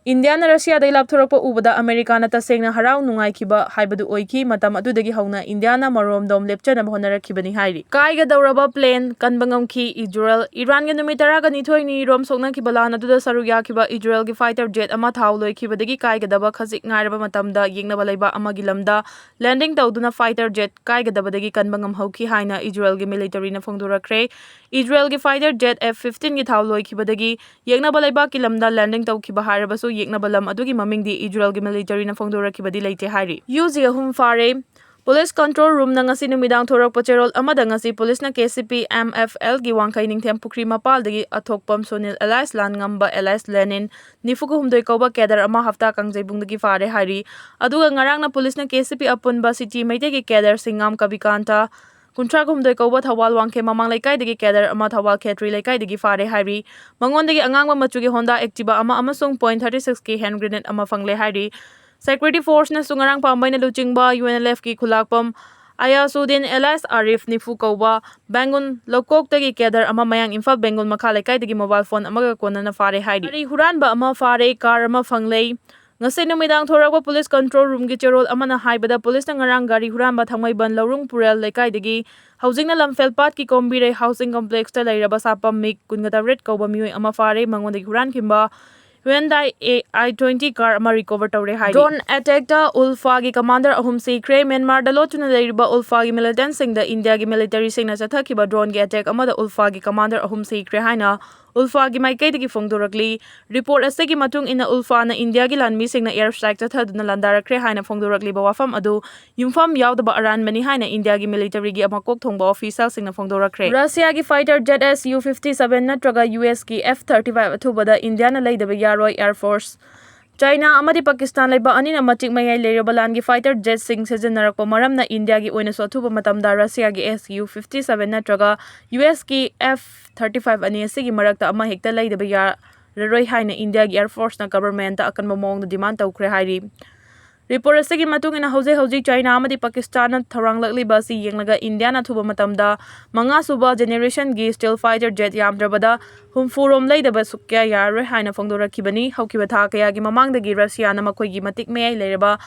ꯏꯟꯗꯤꯌꯥꯅ ꯔꯁꯤꯌꯥꯗꯒꯤ ꯂꯥꯞꯊꯣꯔꯛꯄ ꯎꯕꯗ ꯑꯃꯦꯔꯤꯀꯥꯅ ꯇꯁꯦꯡꯅ ꯍꯔꯥꯎ ꯅꯨꯡꯉꯥꯏꯈꯤꯕ ꯍꯥꯏꯕꯗꯨ ꯑꯣꯏꯈꯤ꯫ ꯃꯇꯝ ꯑꯗꯨꯗꯒꯤ ꯍꯧꯅ ꯏꯟꯗꯤꯌꯥꯅ ꯃꯔꯣꯝꯗꯣꯝ ꯂꯦꯞꯆꯅꯕ ꯍꯣꯠꯅꯔꯛꯈꯤꯕꯅꯤ ꯍꯥꯏꯔꯤ꯫ ꯀꯥꯏꯒꯗꯧꯔꯕ plane ꯀꯟꯕ ꯉꯝꯈꯤ ꯏꯖꯔꯦꯜ꯫ ꯏꯔꯥꯟꯒ ꯅꯨꯃꯤꯠ ꯇꯔꯥꯒ ꯅꯤꯊꯣꯏꯅꯤ ꯔꯣꯝ ꯁꯣꯛꯅꯈꯤꯕ ꯂꯥꯟ ꯑꯗꯨꯗ ꯁꯔꯨꯛ ꯌꯥꯈꯤꯕ ꯏꯖꯔꯦꯜꯒꯤ fighter jet ꯑꯃ ꯊꯥꯎ ꯂꯣꯏꯈꯤꯕꯗꯒꯤ ꯀꯥꯏꯒꯗꯕ ꯈꯖꯤꯛ ꯉꯥꯏꯔꯕ ꯃꯇꯝꯗ ꯌꯦꯛꯅꯕ ꯂꯩꯕꯥꯛ ꯑꯃꯒꯤ ꯂꯝꯗ landing ꯇꯧꯗꯨꯅ fighter jet ꯀꯥꯏꯒꯗꯕꯗꯒꯤ ꯀꯟꯕ ꯉꯝꯍꯧꯈꯤ ꯍꯥꯏꯅ ꯏꯖꯔꯦꯜꯒꯤ military ꯅ ꯐꯣꯡꯗꯣꯔꯛꯈ꯭ꯔꯦ꯫ ꯏꯖꯔꯦꯜꯒꯤ fighter jet F fifteen ꯒꯤ ꯊꯥꯎ ꯂꯣꯏꯈꯤꯕꯗꯒꯤ ꯌꯦꯛꯅꯕ ꯂꯩꯕꯥꯛꯀꯤ ꯂꯝꯗ landing ꯇꯧꯈꯤꯕ ꯍꯥꯏꯔꯕꯁꯨ, ꯌꯦꯛꯅꯕ ꯂꯝ ꯑꯗꯨꯒꯤ ꯃꯃꯤꯡꯗꯤ ꯏꯖꯔꯦꯜꯒꯤ military ꯅ ꯐꯣꯡꯗꯣꯔꯛꯈꯤꯕꯗꯤ ꯂꯩꯇꯦ ꯍꯥꯏꯔꯤ꯫ ꯌꯨꯖꯤ ꯑꯍꯨꯝ ꯐꯥꯔꯦ꯫ Police control room ꯅ ꯉꯁꯤ ꯅꯨꯃꯤꯗꯥꯡ ꯊꯣꯔꯛꯄ ꯆꯦꯔꯣꯜ ꯑꯃꯗ ꯉꯁꯤ police ꯅ KCP MFL ꯒꯤ ꯋꯥꯡꯈꯩ ꯅꯤꯡꯊꯦꯝ ꯄꯨꯈ꯭ꯔꯤ ꯃꯄꯥꯜꯗꯒꯤ ꯑꯊꯣꯛꯄꯝ ꯁꯨꯅꯤꯜ alias ꯂꯥꯟꯉꯝꯕ alias ꯂꯦꯅꯤꯟ, ꯅꯤꯐꯨꯒ ꯍꯨꯝꯗꯣꯏ ꯀꯧꯕ cadre ꯑꯃ ꯍꯞꯇꯥ ꯀꯥꯡꯖꯩꯕꯨꯡꯗꯒꯤ ꯐꯥꯔꯦ ꯍꯥꯏꯔꯤ꯫ ꯑꯗꯨꯒ ꯉꯔꯥꯡꯅ police ꯅ KCP ꯑꯄꯨꯟꯕ ꯁꯤꯇꯤ ꯃꯩꯇꯩꯒꯤ cadre ꯁꯤꯡꯉꯥꯝ ꯀꯕꯤꯀꯥꯟꯇ, ꯀꯨꯟꯊ꯭ꯔꯥꯒ ꯍꯨꯝꯗꯣꯏ ꯀꯧꯕ ꯊꯧꯕꯥꯜ ꯋꯥꯡꯈꯦꯝ ꯃꯃꯥꯡ ꯂꯩꯀꯥꯏꯗꯒꯤ cadre ꯑꯃ ꯊꯧꯕꯥꯜ ꯈꯦꯇ꯭ꯔꯤ ꯂꯩꯀꯥꯏꯗꯒꯤ ꯐꯥꯔꯦ ꯍꯥꯏꯔꯤ꯫ ꯃꯉꯣꯟꯗꯒꯤ ꯑꯉꯥꯡꯕ ꯃꯆꯨꯒꯤ Honda Activa ꯑꯃ ꯑꯃꯁꯨꯡ point thirty six ꯀꯤ hand grenade ꯑꯃ ꯐꯪꯂꯦ ꯍꯥꯏꯔꯤ꯫ Security force ꯅꯁꯨ ꯉꯔꯥꯡ ꯄꯥꯝꯕꯩꯅ ꯂꯨꯆꯤꯡꯕ UNLF ꯀꯤ ꯈꯨꯂꯥꯛꯄꯝ ꯑꯌꯥꯁꯨꯗꯤꯟ alias ꯑꯥꯔꯤꯐ ꯅꯤꯐꯨ ꯀꯧꯕ ꯕꯦꯡꯒꯨꯜ ꯂꯧꯀꯣꯛꯇꯒꯤ cadre ꯑꯃ ꯃꯌꯥꯡ ꯏꯝꯐꯥꯜ ꯕꯦꯡꯒꯨꯜ ꯃꯈꯥ ꯂꯩꯀꯥꯏꯗꯒꯤ mobile phone ꯑꯃꯒ ꯀꯣꯟꯅꯅ ꯐꯥꯔꯦ ꯍꯥꯏꯔꯤ꯫ ꯒꯥꯔꯤ ꯍꯨꯔꯥꯟꯕ ꯑꯃ ꯐꯥꯔꯦ, car ꯑꯃ ꯐꯪꯂꯦ꯫ ꯉꯁꯤ ꯅꯨꯃꯤꯗꯥꯡ ꯊꯣꯔꯛꯄ police control room ꯒꯤ ꯆꯦꯔꯣꯜ ꯑꯃꯅ ꯍꯥꯏꯕꯗ, police ꯅ ꯉꯔꯥꯡ ꯒꯥꯔꯤ ꯍꯨꯔꯥꯟꯕ ꯊꯥꯡꯃꯩꯕꯟ ꯂꯧꯔꯨꯡ ꯄꯨꯔꯦꯜ ꯂꯩꯀꯥꯏꯗꯒꯤ ꯍꯧꯖꯤꯛꯅ ꯂꯝꯐꯦꯜꯄꯥꯠꯀꯤ ꯀꯣꯝꯕꯤꯔꯩ housing complex ꯇ ꯂꯩꯔꯕ ꯁꯥꯄꯝ ꯃꯤꯛ ꯀꯨꯟꯒ ꯇꯔꯦꯠ ꯀꯧꯕ ꯃꯤꯑꯣꯏ ꯑꯃ ꯐꯥꯔꯦ꯫ ꯃꯉꯣꯟꯗꯒꯤ ꯍꯨꯔꯥꯟꯈꯤꯕ Hyundai A I twenty car ꯑꯃ recover ꯇꯧꯔꯦ ꯍꯥꯏꯔꯤ꯫ Drone attack ꯇ ULFA ꯒꯤ commander ꯑꯍꯨꯝ ꯁꯤꯈ꯭ꯔꯦ꯫ ꯃ꯭ꯌꯥꯟꯃꯥꯔꯗ ꯂꯣꯠꯇꯨꯅ ꯂꯩꯔꯤꯕ ULFA ꯒꯤ militant ꯁꯤꯡꯗ ꯏꯟꯗꯤꯌꯥꯒꯤ military ꯁꯤꯡꯅ ꯆꯠꯊꯈꯤꯕ drone ꯒꯤ attack ꯑꯃꯗ ULFA ꯒꯤ commander ꯑꯍꯨꯝ ꯁꯤꯈ꯭ꯔꯦ ꯍꯥꯏꯅ ULFA ꯒꯤ ꯃꯥꯏꯀꯩꯗꯒꯤ ꯐꯣꯡꯗꯣꯔꯛꯂꯤ꯫ Report ꯑꯁꯤꯒꯤ ꯃꯇꯨꯡ ꯏꯟꯅ, ULFA ꯅ ꯏꯟꯗꯤꯌꯥꯒꯤ ꯂꯥꯟꯃꯤꯁꯤꯡꯅ air strike ꯆꯠꯊꯗꯨꯅ ꯂꯥꯟꯗꯥꯔꯛꯈ꯭ꯔꯦ ꯍꯥꯏꯅ ꯐꯣꯡꯗꯣꯔꯛꯂꯤꯕ ꯋꯥꯐꯝ ꯑꯗꯨ ꯌꯨꯝꯐꯝ ꯌꯥꯎꯗꯕ ꯑꯔꯥꯟꯕꯅꯤ ꯍꯥꯏꯅ ꯏꯟꯗꯤꯌꯥꯒꯤ military ꯒꯤ ꯃꯀꯣꯛ ꯊꯣꯡꯕ official ꯁꯤꯡꯅ ꯐꯣꯡꯗꯣꯔꯛꯈ꯭ꯔꯦ꯫ ꯔꯁꯤꯌꯥꯒꯤ fighter jet S U fifty seven ꯅꯠꯇ꯭ꯔꯒ US ꯀꯤ F thirty five ꯑꯊꯨꯕꯗ ꯏꯟꯗꯤꯌꯥꯅ ꯂꯩꯗꯕ ꯌꯥꯔꯣꯏ, Air Force꯫ ꯆꯥꯏꯅꯥ ꯑꯃꯗꯤ ꯄꯥꯀꯤꯁꯇꯥꯟ ꯂꯩꯕꯥꯛ ꯑꯅꯤꯅ ꯃꯇꯤꯛ ꯃꯌꯥꯏ ꯂꯩꯔꯕ ꯂꯥꯟꯒꯤ fighter jet ꯁꯤꯡ ꯁꯤꯖꯤꯟꯅꯔꯛꯄ ꯃꯔꯝꯅ ꯏꯟꯗꯤꯌꯥꯒꯤ ꯑꯣꯏꯅꯁꯨ ꯑꯊꯨꯕ ꯃꯇꯝꯗ ꯔꯁꯤꯌꯥꯒꯤ S U fifty seven ꯅꯠꯇ꯭ꯔꯒ US ꯀꯤ F thirty five ꯑꯅꯤ ꯑꯁꯤꯒꯤ ꯃꯔꯛꯇ ꯑꯃ ꯍꯦꯛꯇ ꯂꯩꯗꯕ ꯌꯥꯔꯔꯣꯏ ꯍꯥꯏꯅ ꯏꯟꯗꯤꯌꯥꯒꯤ Air Force ꯅ government ꯑꯀꯟꯕ ꯃꯑꯣꯡꯗ demand ꯇꯧꯈ꯭ꯔꯦ ꯍꯥꯏꯔꯤ꯫ Report ꯑꯁꯤꯒꯤ ꯃꯇꯨꯡ ꯏꯟꯅ, ꯍꯧꯖꯤꯛ ꯍꯧꯖꯤꯛ ꯆꯥꯏꯅꯥ ꯑꯃꯗꯤ ꯄꯥꯀꯤꯁꯇꯥꯟꯅ ꯊꯧꯔꯥꯡꯂꯛꯂꯤꯕ ꯑꯁꯤ ꯌꯦꯡꯂꯒ ꯏꯟꯗꯤꯌꯥꯅ ꯑꯊꯨꯕ ꯃꯇꯝꯗ ꯃꯉꯥ ꯁꯨꯕ generation ꯒꯤ stealth fighter jet ꯌꯥꯝꯗ꯭ꯔꯕꯗ ꯍꯨꯝꯐꯨ ꯔꯣꯝ ꯂꯩꯗꯕ ꯁꯨꯛꯌꯥ ꯌꯥꯔꯔꯣꯏ ꯍꯥꯏꯅ ꯐꯣꯡꯗꯣꯔꯛꯈꯤꯕꯅꯤ꯫ ꯍꯧꯈꯤꯕ ꯊꯥ ꯀꯌꯥꯒꯤ ꯃꯃꯥꯡꯗꯒꯤ ꯔꯁꯤꯌꯥꯅ ꯃꯈꯣꯏꯒꯤ ꯃꯇꯤꯛ ꯃꯌꯥꯏ ꯂꯩꯔꯕ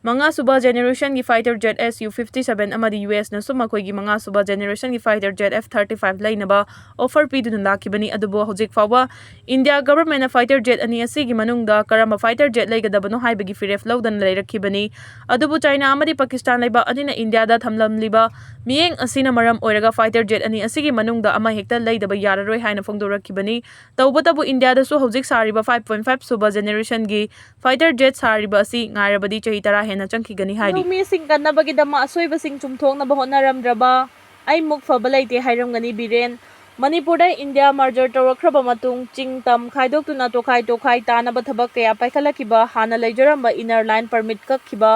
ꯃꯉꯥ ꯁꯨꯕ generation ꯒꯤ fighter jet S U fifty seven ꯑꯃꯗꯤ US ꯅꯁꯨ ꯃꯈꯣꯏꯒꯤ ꯃꯉꯥ ꯁꯨꯕ generation ꯒꯤ fighter jet F thirty five ꯂꯩꯅꯕ offer ꯄꯤꯗꯨꯅ ꯂꯥꯛꯈꯤꯕꯅꯤ꯫ ꯑꯗꯨꯕꯨ ꯍꯧꯖꯤꯛ ꯐꯥꯎꯕ ꯏꯟꯗꯤꯌꯥ government ꯅ fighter jet ꯑꯅꯤ ꯑꯁꯤꯒꯤ ꯃꯅꯨꯡꯗ ꯀꯔꯝꯕ fighter jet ꯂꯩꯒꯗꯕꯅꯣ ꯍꯥꯏꯕꯒꯤ ꯐꯤꯔꯦꯞ ꯂꯧꯗꯅ ꯂꯩꯔꯛꯈꯤꯕꯅꯤ꯫ ꯑꯗꯨꯕꯨ ꯆꯥꯏꯅꯥ ꯑꯃꯗꯤ ꯄꯥꯀꯤꯁꯇꯥꯟ ꯂꯩꯕꯥꯛ ꯑꯅꯤꯅ ꯏꯟꯗꯤꯌꯥꯗ ꯊꯝꯂꯝꯂꯤꯕ ꯃꯤꯠꯌꯦꯡ ꯑꯁꯤꯅ ꯃꯔꯝ ꯑꯣꯏꯔꯒ fighter jet ꯑꯅꯤ ꯑꯁꯤꯒꯤ ꯃꯅꯨꯡꯗ ꯑꯃ ꯍꯦꯛꯇ ꯂꯩꯗꯕ ꯌꯥꯔꯔꯣꯏ ꯍꯥꯏꯅ ꯐꯣꯡꯗꯣꯔꯛꯈꯤꯕꯅꯤ꯫ ꯇꯧꯕꯇꯕꯨ ꯏꯟꯗꯤꯌꯥꯗꯁꯨ ꯍꯧꯖꯤꯛ ꯁꯥꯔꯤꯕ five point five ꯁꯨꯕ generation ꯒꯤ fighter jet ꯁꯥꯔꯤꯕ ꯑꯁꯤ ꯉꯥꯏꯔꯕꯗꯤ ꯆꯍꯤ ꯇꯔꯥ ꯍꯦꯟꯅ ꯆꯪꯈꯤꯒꯅꯤ ꯍꯥꯏꯔꯤ꯫ ꯃꯤꯁꯤꯡ ꯀꯟꯅꯕꯒꯤꯗꯃꯛ ꯑꯁꯣꯏꯕꯁꯤꯡ ꯆꯨꯝꯊꯣꯛꯅꯕ ꯍꯣꯠꯅꯔꯝꯗ꯭ꯔꯕ ꯑꯩ ꯃꯨꯛ ꯐꯕ ꯂꯩꯇꯦ ꯍꯥꯏꯔꯝꯒꯅꯤ ꯕꯤꯔꯦꯟ꯫ ꯃꯅꯤꯄꯨꯔꯗ ꯏꯟꯗꯤꯌꯥ merger ꯇꯧꯔꯛꯈ꯭ꯔꯕ ꯃꯇꯨꯡ ꯆꯤꯡ ꯇꯝ ꯈꯥꯏꯗꯣꯛꯇꯨꯅ ꯇꯣꯈꯥꯏ ꯇꯣꯈꯥꯏ ꯇꯥꯅꯕ ꯊꯕꯛ ꯀꯌꯥ ꯄꯥꯏꯈꯠꯂꯛꯈꯤꯕ, ꯍꯥꯟꯅ ꯂꯩꯖꯔꯝꯕ inner line permit ꯀꯛꯈꯤꯕ,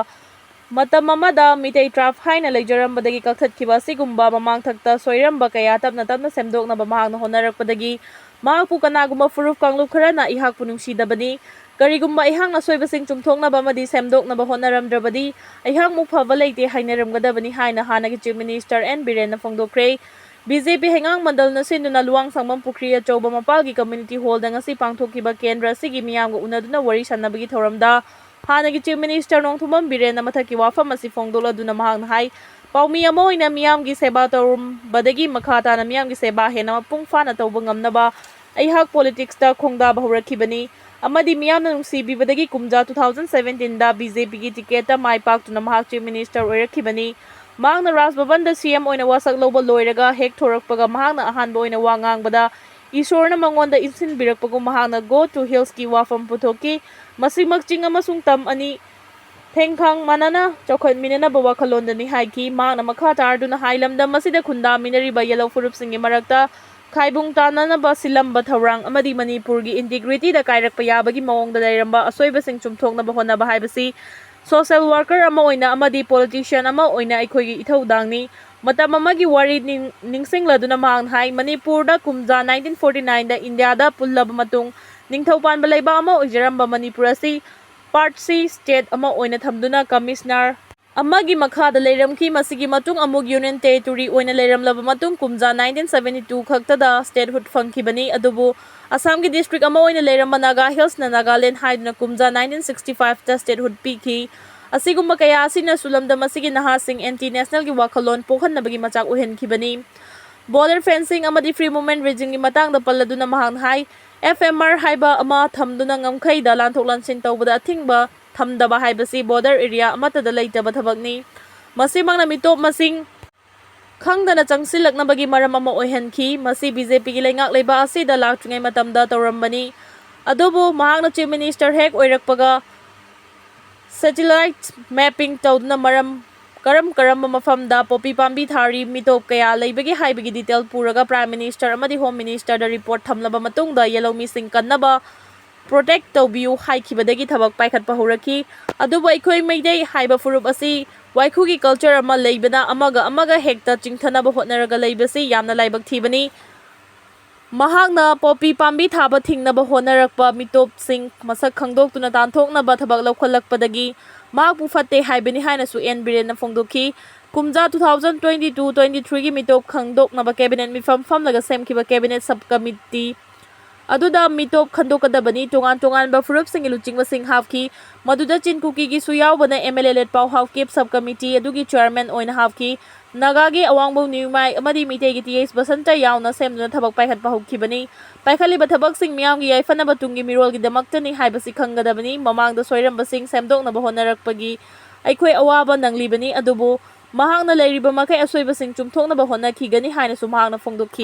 ꯃꯇꯝ ꯑꯃꯗ ꯃꯤꯇꯩ tribe ꯍꯥꯏꯅ ꯂꯩꯖꯔꯝꯕꯗꯒꯤ ꯀꯛꯊꯠꯈꯤꯕ ꯑꯁꯤꯒꯨꯝꯕ ꯃꯃꯥꯡꯊꯛꯇ ꯁꯣꯏꯔꯝꯕ ꯀꯌꯥ ꯇꯞꯅ ꯇꯞꯅ ꯁꯦꯝꯗꯣꯛꯅꯕ ꯃꯍꯥꯛꯅ ꯍꯣꯠꯅꯔꯛꯄꯗꯒꯤ ꯃꯍꯥꯛꯄꯨ ꯀꯅꯥꯒꯨꯝꯕ ꯐꯨꯔꯨꯞ ꯀꯥꯡꯂꯨꯞ ꯈꯔꯅ ꯑꯩꯍꯥꯛꯄꯨ ꯅꯨꯡꯁꯤꯗꯕꯅꯤ꯫ ꯀꯔꯤꯒꯨꯝꯕ ꯑꯩꯍꯥꯛꯅ ꯑꯁꯣꯏꯕꯁꯤꯡ ꯆꯨꯝꯊꯣꯛꯅꯕ ꯑꯃꯗꯤ ꯁꯦꯝꯗꯣꯛꯅꯕ ꯍꯣꯠꯅꯔꯝꯗ꯭ꯔꯕꯗꯤ ꯑꯩꯍꯥꯛꯃꯨꯛ ꯐꯕ ꯂꯩꯇꯦ ꯍꯥꯏꯅꯔꯝꯒꯗꯕꯅꯤ ꯍꯥꯏꯅ ꯍꯥꯟꯅꯒꯤ Chief Minister ꯑꯦꯟ ꯕꯤꯔꯦꯟꯅ ꯐꯣꯡꯗꯣꯛꯈ꯭ꯔꯦ꯫ ꯕꯤ ꯖꯦ ꯄꯤ ꯍꯩꯉꯥꯡ ꯃꯟꯗꯜꯅ ꯁꯤꯟꯗꯨꯅ ꯂꯨꯋꯥꯡꯁꯥꯡꯕꯝ ꯄꯨꯈ꯭ꯔꯤ ꯑꯆꯧꯕ ꯃꯄꯥꯜꯒꯤ community hall ꯗ ꯉꯁꯤ ꯄꯥꯡꯊꯣꯛꯈꯤꯕ ꯀꯦꯟꯗ꯭ꯔ ꯑꯁꯤꯒꯤ ꯃꯤꯌꯥꯝꯒ ꯎꯅꯗꯨꯅ ꯋꯥꯔꯤ ꯁꯥꯟꯅꯕꯒꯤ ꯊꯧꯔꯝꯗ ꯍꯥꯟꯅꯒꯤ Chief Minister ꯅꯣꯡꯊꯣꯝꯕꯝ ꯕꯤꯔꯦꯟꯅ ꯃꯊꯛꯀꯤ ꯋꯥꯐꯝ ꯑꯁꯤ ꯐꯣꯡꯗꯣꯛꯂꯗꯨꯅ ꯃꯍꯥꯛꯅ ꯍꯥꯏ, ꯄꯥꯎꯃꯤ ꯑꯃ ꯑꯣꯏꯅ ꯃꯤꯌꯥꯝꯒꯤ ꯁꯦꯕꯥ ꯇꯧꯔꯝꯕꯗꯒꯤ ꯃꯈꯥ ꯇꯥꯅ ꯃꯤꯌꯥꯝꯒꯤ ꯁꯦꯕꯥ ꯍꯦꯟꯅ ꯃꯄꯨꯡ ꯐꯥꯅ ꯇꯧꯕ ꯉꯝꯅꯕ ꯑꯩꯍꯥꯛ politics ꯇ ꯈꯣꯡꯗꯥꯕ ꯍꯧꯔꯛꯈꯤꯕꯅꯤ ꯑꯃꯗꯤ ꯃꯤꯌꯥꯝꯅ ꯅꯨꯡꯁꯤꯕꯤꯕꯗꯒꯤ ꯀꯨꯝꯖꯥ two thousand seventeen ꯗ B J P ꯒꯤ ticket ꯇ ꯃꯥꯏ ꯄꯥꯛꯇꯨꯅ ꯃꯍꯥꯛ Chief Minister ꯑꯣꯏꯔꯛꯈꯤꯕꯅꯤ꯫ ꯃꯍꯥꯛꯅ ꯔꯥꯖ ꯚꯕꯟꯗ C M ꯑꯣꯏꯅ ꯋꯥꯁꯛ ꯂꯧꯕ ꯂꯣꯏꯔꯒ ꯍꯦꯛ ꯊꯣꯔꯛꯄꯒ ꯃꯍꯥꯛꯅ ꯑꯍꯥꯟꯕ ꯑꯣꯏꯅ ꯋꯥ ꯉꯥꯡꯕꯗ ꯏꯁꯣꯔꯅ ꯃꯉꯣꯟꯗ ꯏꯟꯁꯤꯟꯕꯤꯔꯛꯄꯒꯨꯝ ꯃꯍꯥꯛꯅ Go to Hills ꯀꯤ ꯋꯥꯐꯝ ꯄꯨꯊꯣꯛꯈꯤ꯫ ꯃꯁꯤꯃꯛ ꯆꯤꯡ ꯑꯃꯁꯨꯡ ꯇꯝ ꯑꯅꯤ ꯊꯦꯡꯈꯥꯡ ꯃꯥꯟꯅꯅ ꯆꯥꯎꯈꯠꯃꯤꯟꯅꯅꯕ ꯋꯥꯈꯜꯂꯣꯟꯗꯅꯤ ꯍꯥꯏꯈꯤ꯫ ꯃꯍꯥꯛꯅ ꯃꯈꯥ ꯇꯥꯔꯗꯨꯅ ꯍꯥꯏ, ꯂꯝꯗꯝ ꯑꯁꯤꯗ ꯈꯨꯟꯗꯥꯃꯤꯟꯅꯔꯤꯕ ꯌꯦꯜꯍꯧ ꯐꯨꯔꯨꯞꯁꯤꯡꯒꯤ ꯃꯔꯛꯇ ꯈꯥꯏꯕꯨꯡ ꯇꯥꯅꯅꯕ ꯁꯤꯜꯂꯝꯕ ꯊꯧꯔꯥꯡ ꯑꯃꯗꯤ ꯃꯅꯤꯄꯨꯔꯒꯤ integrity ꯗ ꯀꯥꯏꯔꯛꯄ ꯌꯥꯕꯒꯤ ꯃꯑꯣꯡꯗ ꯂꯩꯔꯝꯕ ꯑꯁꯣꯏꯕꯁꯤꯡ ꯆꯨꯝꯊꯣꯛꯅꯕ ꯍꯣꯠꯅꯕ ꯍꯥꯏꯕꯁꯤ social worker ꯑꯃ ꯑꯣꯏꯅ ꯑꯃꯗꯤ politician ꯑꯃ ꯑꯣꯏꯅ ꯑꯩꯈꯣꯏꯒꯤ ꯏꯊꯧꯗꯥꯡꯅꯤ꯫ ꯃꯇꯝ ꯑꯃꯒꯤ ꯋꯥꯔꯤ ꯅꯤꯡ-, ꯅꯤꯡꯁꯤꯡꯂꯗꯨꯅ ꯃꯍꯥꯛꯅ ꯍꯥꯏ, ꯃꯅꯤꯄꯨꯔꯗ ꯀꯨꯝꯖꯥ nineteen forty nine ꯗ ꯏꯟꯗꯤꯌꯥꯗ ꯄꯨꯜꯂꯕ ꯃꯇꯨꯡ ꯅꯤꯡꯊꯧ ꯄꯥꯟꯕ ꯂꯩꯕꯥꯛ ꯑꯃ ꯑꯣꯏꯖꯔꯝꯕ ꯃꯅꯤꯄꯨꯔ ꯑꯁꯤ Part C state ꯑꯃ ꯑꯣꯏꯅ ꯊꯝꯗꯨꯅ commissioner ꯑꯃꯒꯤ ꯃꯈꯥꯗ ꯂꯩꯔꯝꯈꯤ꯫ ꯃꯁꯤꯒꯤ ꯃꯇꯨꯡ ꯑꯃꯨꯛ Union Territory ꯑꯣꯏꯅ ꯂꯩꯔꯝꯂꯕ ꯃꯇꯨꯡ ꯀꯨꯝꯖꯥ nineteen seventy two ꯈꯛꯇꯗ statehood ꯐꯪꯈꯤꯕꯅꯤ꯫ ꯑꯗꯨꯕꯨ ꯑꯁꯥꯝꯒꯤ district ꯑꯃ ꯑꯣꯏꯅ ꯂꯩꯔꯝꯕ Naga Hills ꯅ Nagaland ꯍꯥꯏꯗꯨꯅ ꯀꯨꯝꯖꯥ nineteen sixty five ꯇ statehood ꯄꯤꯈꯤ꯫ ꯑꯁꯤꯒꯨꯝꯕ ꯀꯌꯥ ꯑꯁꯤꯅꯁꯨ ꯂꯝꯗꯝ ꯑꯁꯤꯒꯤ ꯅꯍꯥꯁꯤꯡ anti national ꯒꯤ ꯋꯥꯈꯜꯂꯣꯟ ꯄꯣꯛꯍꯟꯅꯕꯒꯤ ꯃꯆꯥꯛ ꯑꯣꯏꯍꯟꯈꯤꯕꯅꯤ꯫ Border fencing ꯑꯃꯗꯤ free movement regime ꯒꯤ ꯃꯇꯥꯡꯗ ꯄꯜꯂꯗꯨꯅ ꯃꯍꯥꯛꯅ ꯍꯥꯏ, F M R ꯍꯥꯏꯕ ꯑꯃ ꯊꯝꯗꯨꯅ ꯉꯝꯈꯩꯗ ꯂꯥꯟꯊꯣꯛ ꯂꯥꯟꯁꯤꯟ ꯇꯧꯕꯗ ꯑꯊꯤꯡꯕ ꯊꯝꯗꯕ ꯍꯥꯏꯕꯁꯤ border area ꯑꯃꯠꯇꯗ ꯂꯩꯇꯕ ꯊꯕꯛꯅꯤ꯫ ꯃꯁꯤꯃꯛꯅ ꯃꯤꯇꯣꯞ ꯃꯁꯤꯡ ꯈꯪꯗꯅ ꯆꯪꯁꯤꯜꯂꯛꯅꯕꯒꯤ ꯃꯔꯝ ꯑꯃ ꯑꯣꯏꯍꯟꯈꯤ꯫ ꯃꯁꯤ B J P ꯒꯤ ꯂꯩꯉꯥꯛ ꯂꯩꯕꯥꯛ ꯑꯁꯤꯗ ꯂꯥꯛꯇ꯭ꯔꯤꯉꯩ ꯃꯇꯝꯗ ꯇꯧꯔꯝꯕꯅꯤ꯫ ꯑꯗꯨꯕꯨ ꯃꯍꯥꯛꯅ Chief Minister ꯍꯦꯛ ꯑꯣꯏꯔꯛꯄꯒ satellite mapping ꯇꯧꯗꯨꯅ ꯃꯔꯝ ꯀꯔꯝ ꯀꯔꯝꯕ ꯃꯐꯝꯗ ꯄꯣꯄꯤ ꯄꯥꯝꯕꯤ ꯊꯥꯔꯤ, ꯃꯤꯇꯣꯞ ꯀꯌꯥ ꯂꯩꯕꯒꯦ ꯍꯥꯏꯕꯒꯤ detail ꯄꯨꯔꯒ Prime Minister ꯑꯃꯗꯤ Home Minister ꯗ report ꯊꯝꯂꯕ ꯃꯇꯨꯡꯗ ꯌꯦꯜꯍꯧꯃꯤꯁꯤꯡ ꯀꯟꯅꯕ ꯄ꯭ꯔꯣꯇꯦꯛ ꯇꯧꯕꯤꯌꯨ ꯍꯥꯏꯈꯤꯕꯗꯒꯤ ꯊꯕꯛ ꯄꯥꯏꯈꯠꯄ ꯍꯧꯔꯛꯈꯤ꯫ ꯑꯗꯨꯕꯨ ꯑꯩꯈꯣꯏ ꯃꯩꯇꯩ ꯍꯥꯏꯕ ꯐꯨꯔꯨꯞ ꯑꯁꯤ ꯋꯥꯏꯈꯨꯒꯤ ꯀꯜꯆꯔ ꯑꯃ ꯂꯩꯕꯅ ꯑꯃꯒ ꯑꯃꯒ ꯍꯦꯛꯇ ꯆꯤꯡꯊꯅꯕ ꯍꯣꯠꯅꯔꯒ ꯂꯩꯕꯁꯤ ꯌꯥꯝꯅ ꯂꯥꯏꯕꯛ ꯊꯤꯕꯅꯤ꯫ ꯃꯍꯥꯛꯅ ꯄꯣꯄꯤ ꯄꯥꯝꯕꯤ ꯊꯥꯕ ꯊꯤꯡꯅꯕ ꯍꯣꯠꯅꯔꯛꯄ ꯃꯤꯇꯣꯞꯁꯤꯡ ꯃꯁꯛ ꯈꯪꯗꯣꯛꯇꯨꯅ ꯇꯥꯟꯊꯣꯛꯅꯕ ꯊꯕꯛ ꯂꯧꯈꯠꯂꯛꯄꯗꯒꯤ ꯃꯍꯥꯛꯄꯨ ꯐꯠꯇꯦ ꯍꯥꯏꯕꯅꯤ ꯍꯥꯏꯅꯁꯨ ꯑꯦꯟ ꯕꯤꯔꯦꯟꯅ ꯐꯣꯡꯗꯣꯛꯈꯤ꯫ ꯀꯨꯝꯖꯥ two thousand twenty two twenty three ꯒꯤ ꯃꯤꯇꯣꯞ ꯈꯪꯗꯣꯛꯅꯕ ꯀꯦꯕꯤꯅꯦꯠ ꯃꯤꯐꯝ ꯐꯝꯂꯒ ꯁꯦꯝꯈꯤꯕ ꯀꯦꯕꯤꯅꯦꯠ ꯁꯕ ꯀꯃꯤꯇꯤ ꯑꯗꯨꯗ ꯃꯤꯇꯣꯞ ꯈꯟꯗꯣꯛꯀꯗꯕꯅꯤ꯫ ꯇꯣꯉꯥꯟ ꯇꯣꯉꯥꯟꯕ ꯐꯨꯔꯨꯞꯁꯤꯡꯒꯤ ꯂꯨꯆꯤꯡꯕꯁꯤꯡ ꯍꯥꯞꯈꯤ꯫ ꯃꯗꯨꯗ ꯆꯤꯟ ꯀꯨꯀꯤꯒꯤꯁꯨ ꯌꯥꯎꯕꯅ M L A Letpao Haokip sub committee ꯑꯗꯨꯒꯤ ꯆꯤꯌꯔꯃꯦꯟ ꯑꯣꯏꯅ ꯍꯥꯞꯈꯤ꯫ ꯅꯥꯒꯥꯒꯤ ꯑꯋꯥꯡꯕꯧ ꯅ꯭ꯌꯨꯃꯥꯏ ꯑꯃꯗꯤ ꯃꯤꯇꯩꯒꯤ ꯇꯤ ꯑꯩꯆ ꯕꯁꯟꯇ ꯌꯥꯎꯅ ꯁꯦꯝꯗꯨꯅ ꯊꯕꯛ ꯄꯥꯏꯈꯠꯄ ꯍꯧꯈꯤꯕꯅꯤ꯫ ꯄꯥꯏꯈꯠꯂꯤꯕ ꯊꯕꯛꯁꯤꯡ ꯃꯤꯌꯥꯝꯒꯤ ꯌꯥꯏꯐꯅꯕ ꯇꯨꯡꯒꯤ ꯃꯤꯔꯣꯜꯒꯤꯗꯃꯛꯇꯅꯤ ꯍꯥꯏꯕꯁꯤ ꯈꯪꯒꯗꯕꯅꯤ꯫ ꯃꯃꯥꯡꯗ ꯁꯣꯏꯔꯝꯕꯁꯤꯡ ꯁꯦꯝꯗꯣꯛꯅꯕ ꯍꯣꯠꯅꯔꯛꯄꯒꯤ ꯑꯩꯈꯣꯏ ꯑꯋꯥꯕ ꯅꯪꯂꯤꯕꯅꯤ, ꯑꯗꯨꯕꯨ ꯃꯍꯥꯛꯅ ꯂꯩꯔꯤꯕ ꯃꯈꯩ ꯑꯁꯣꯏꯕꯁꯤꯡ ꯆꯨꯝꯊꯣꯛꯅꯕ ꯍꯣꯠꯅꯈꯤꯒꯅꯤ ꯍꯥꯏꯅꯁꯨ ꯃꯍꯥꯛꯅ ꯐꯣꯡꯗꯣꯛꯈꯤ꯫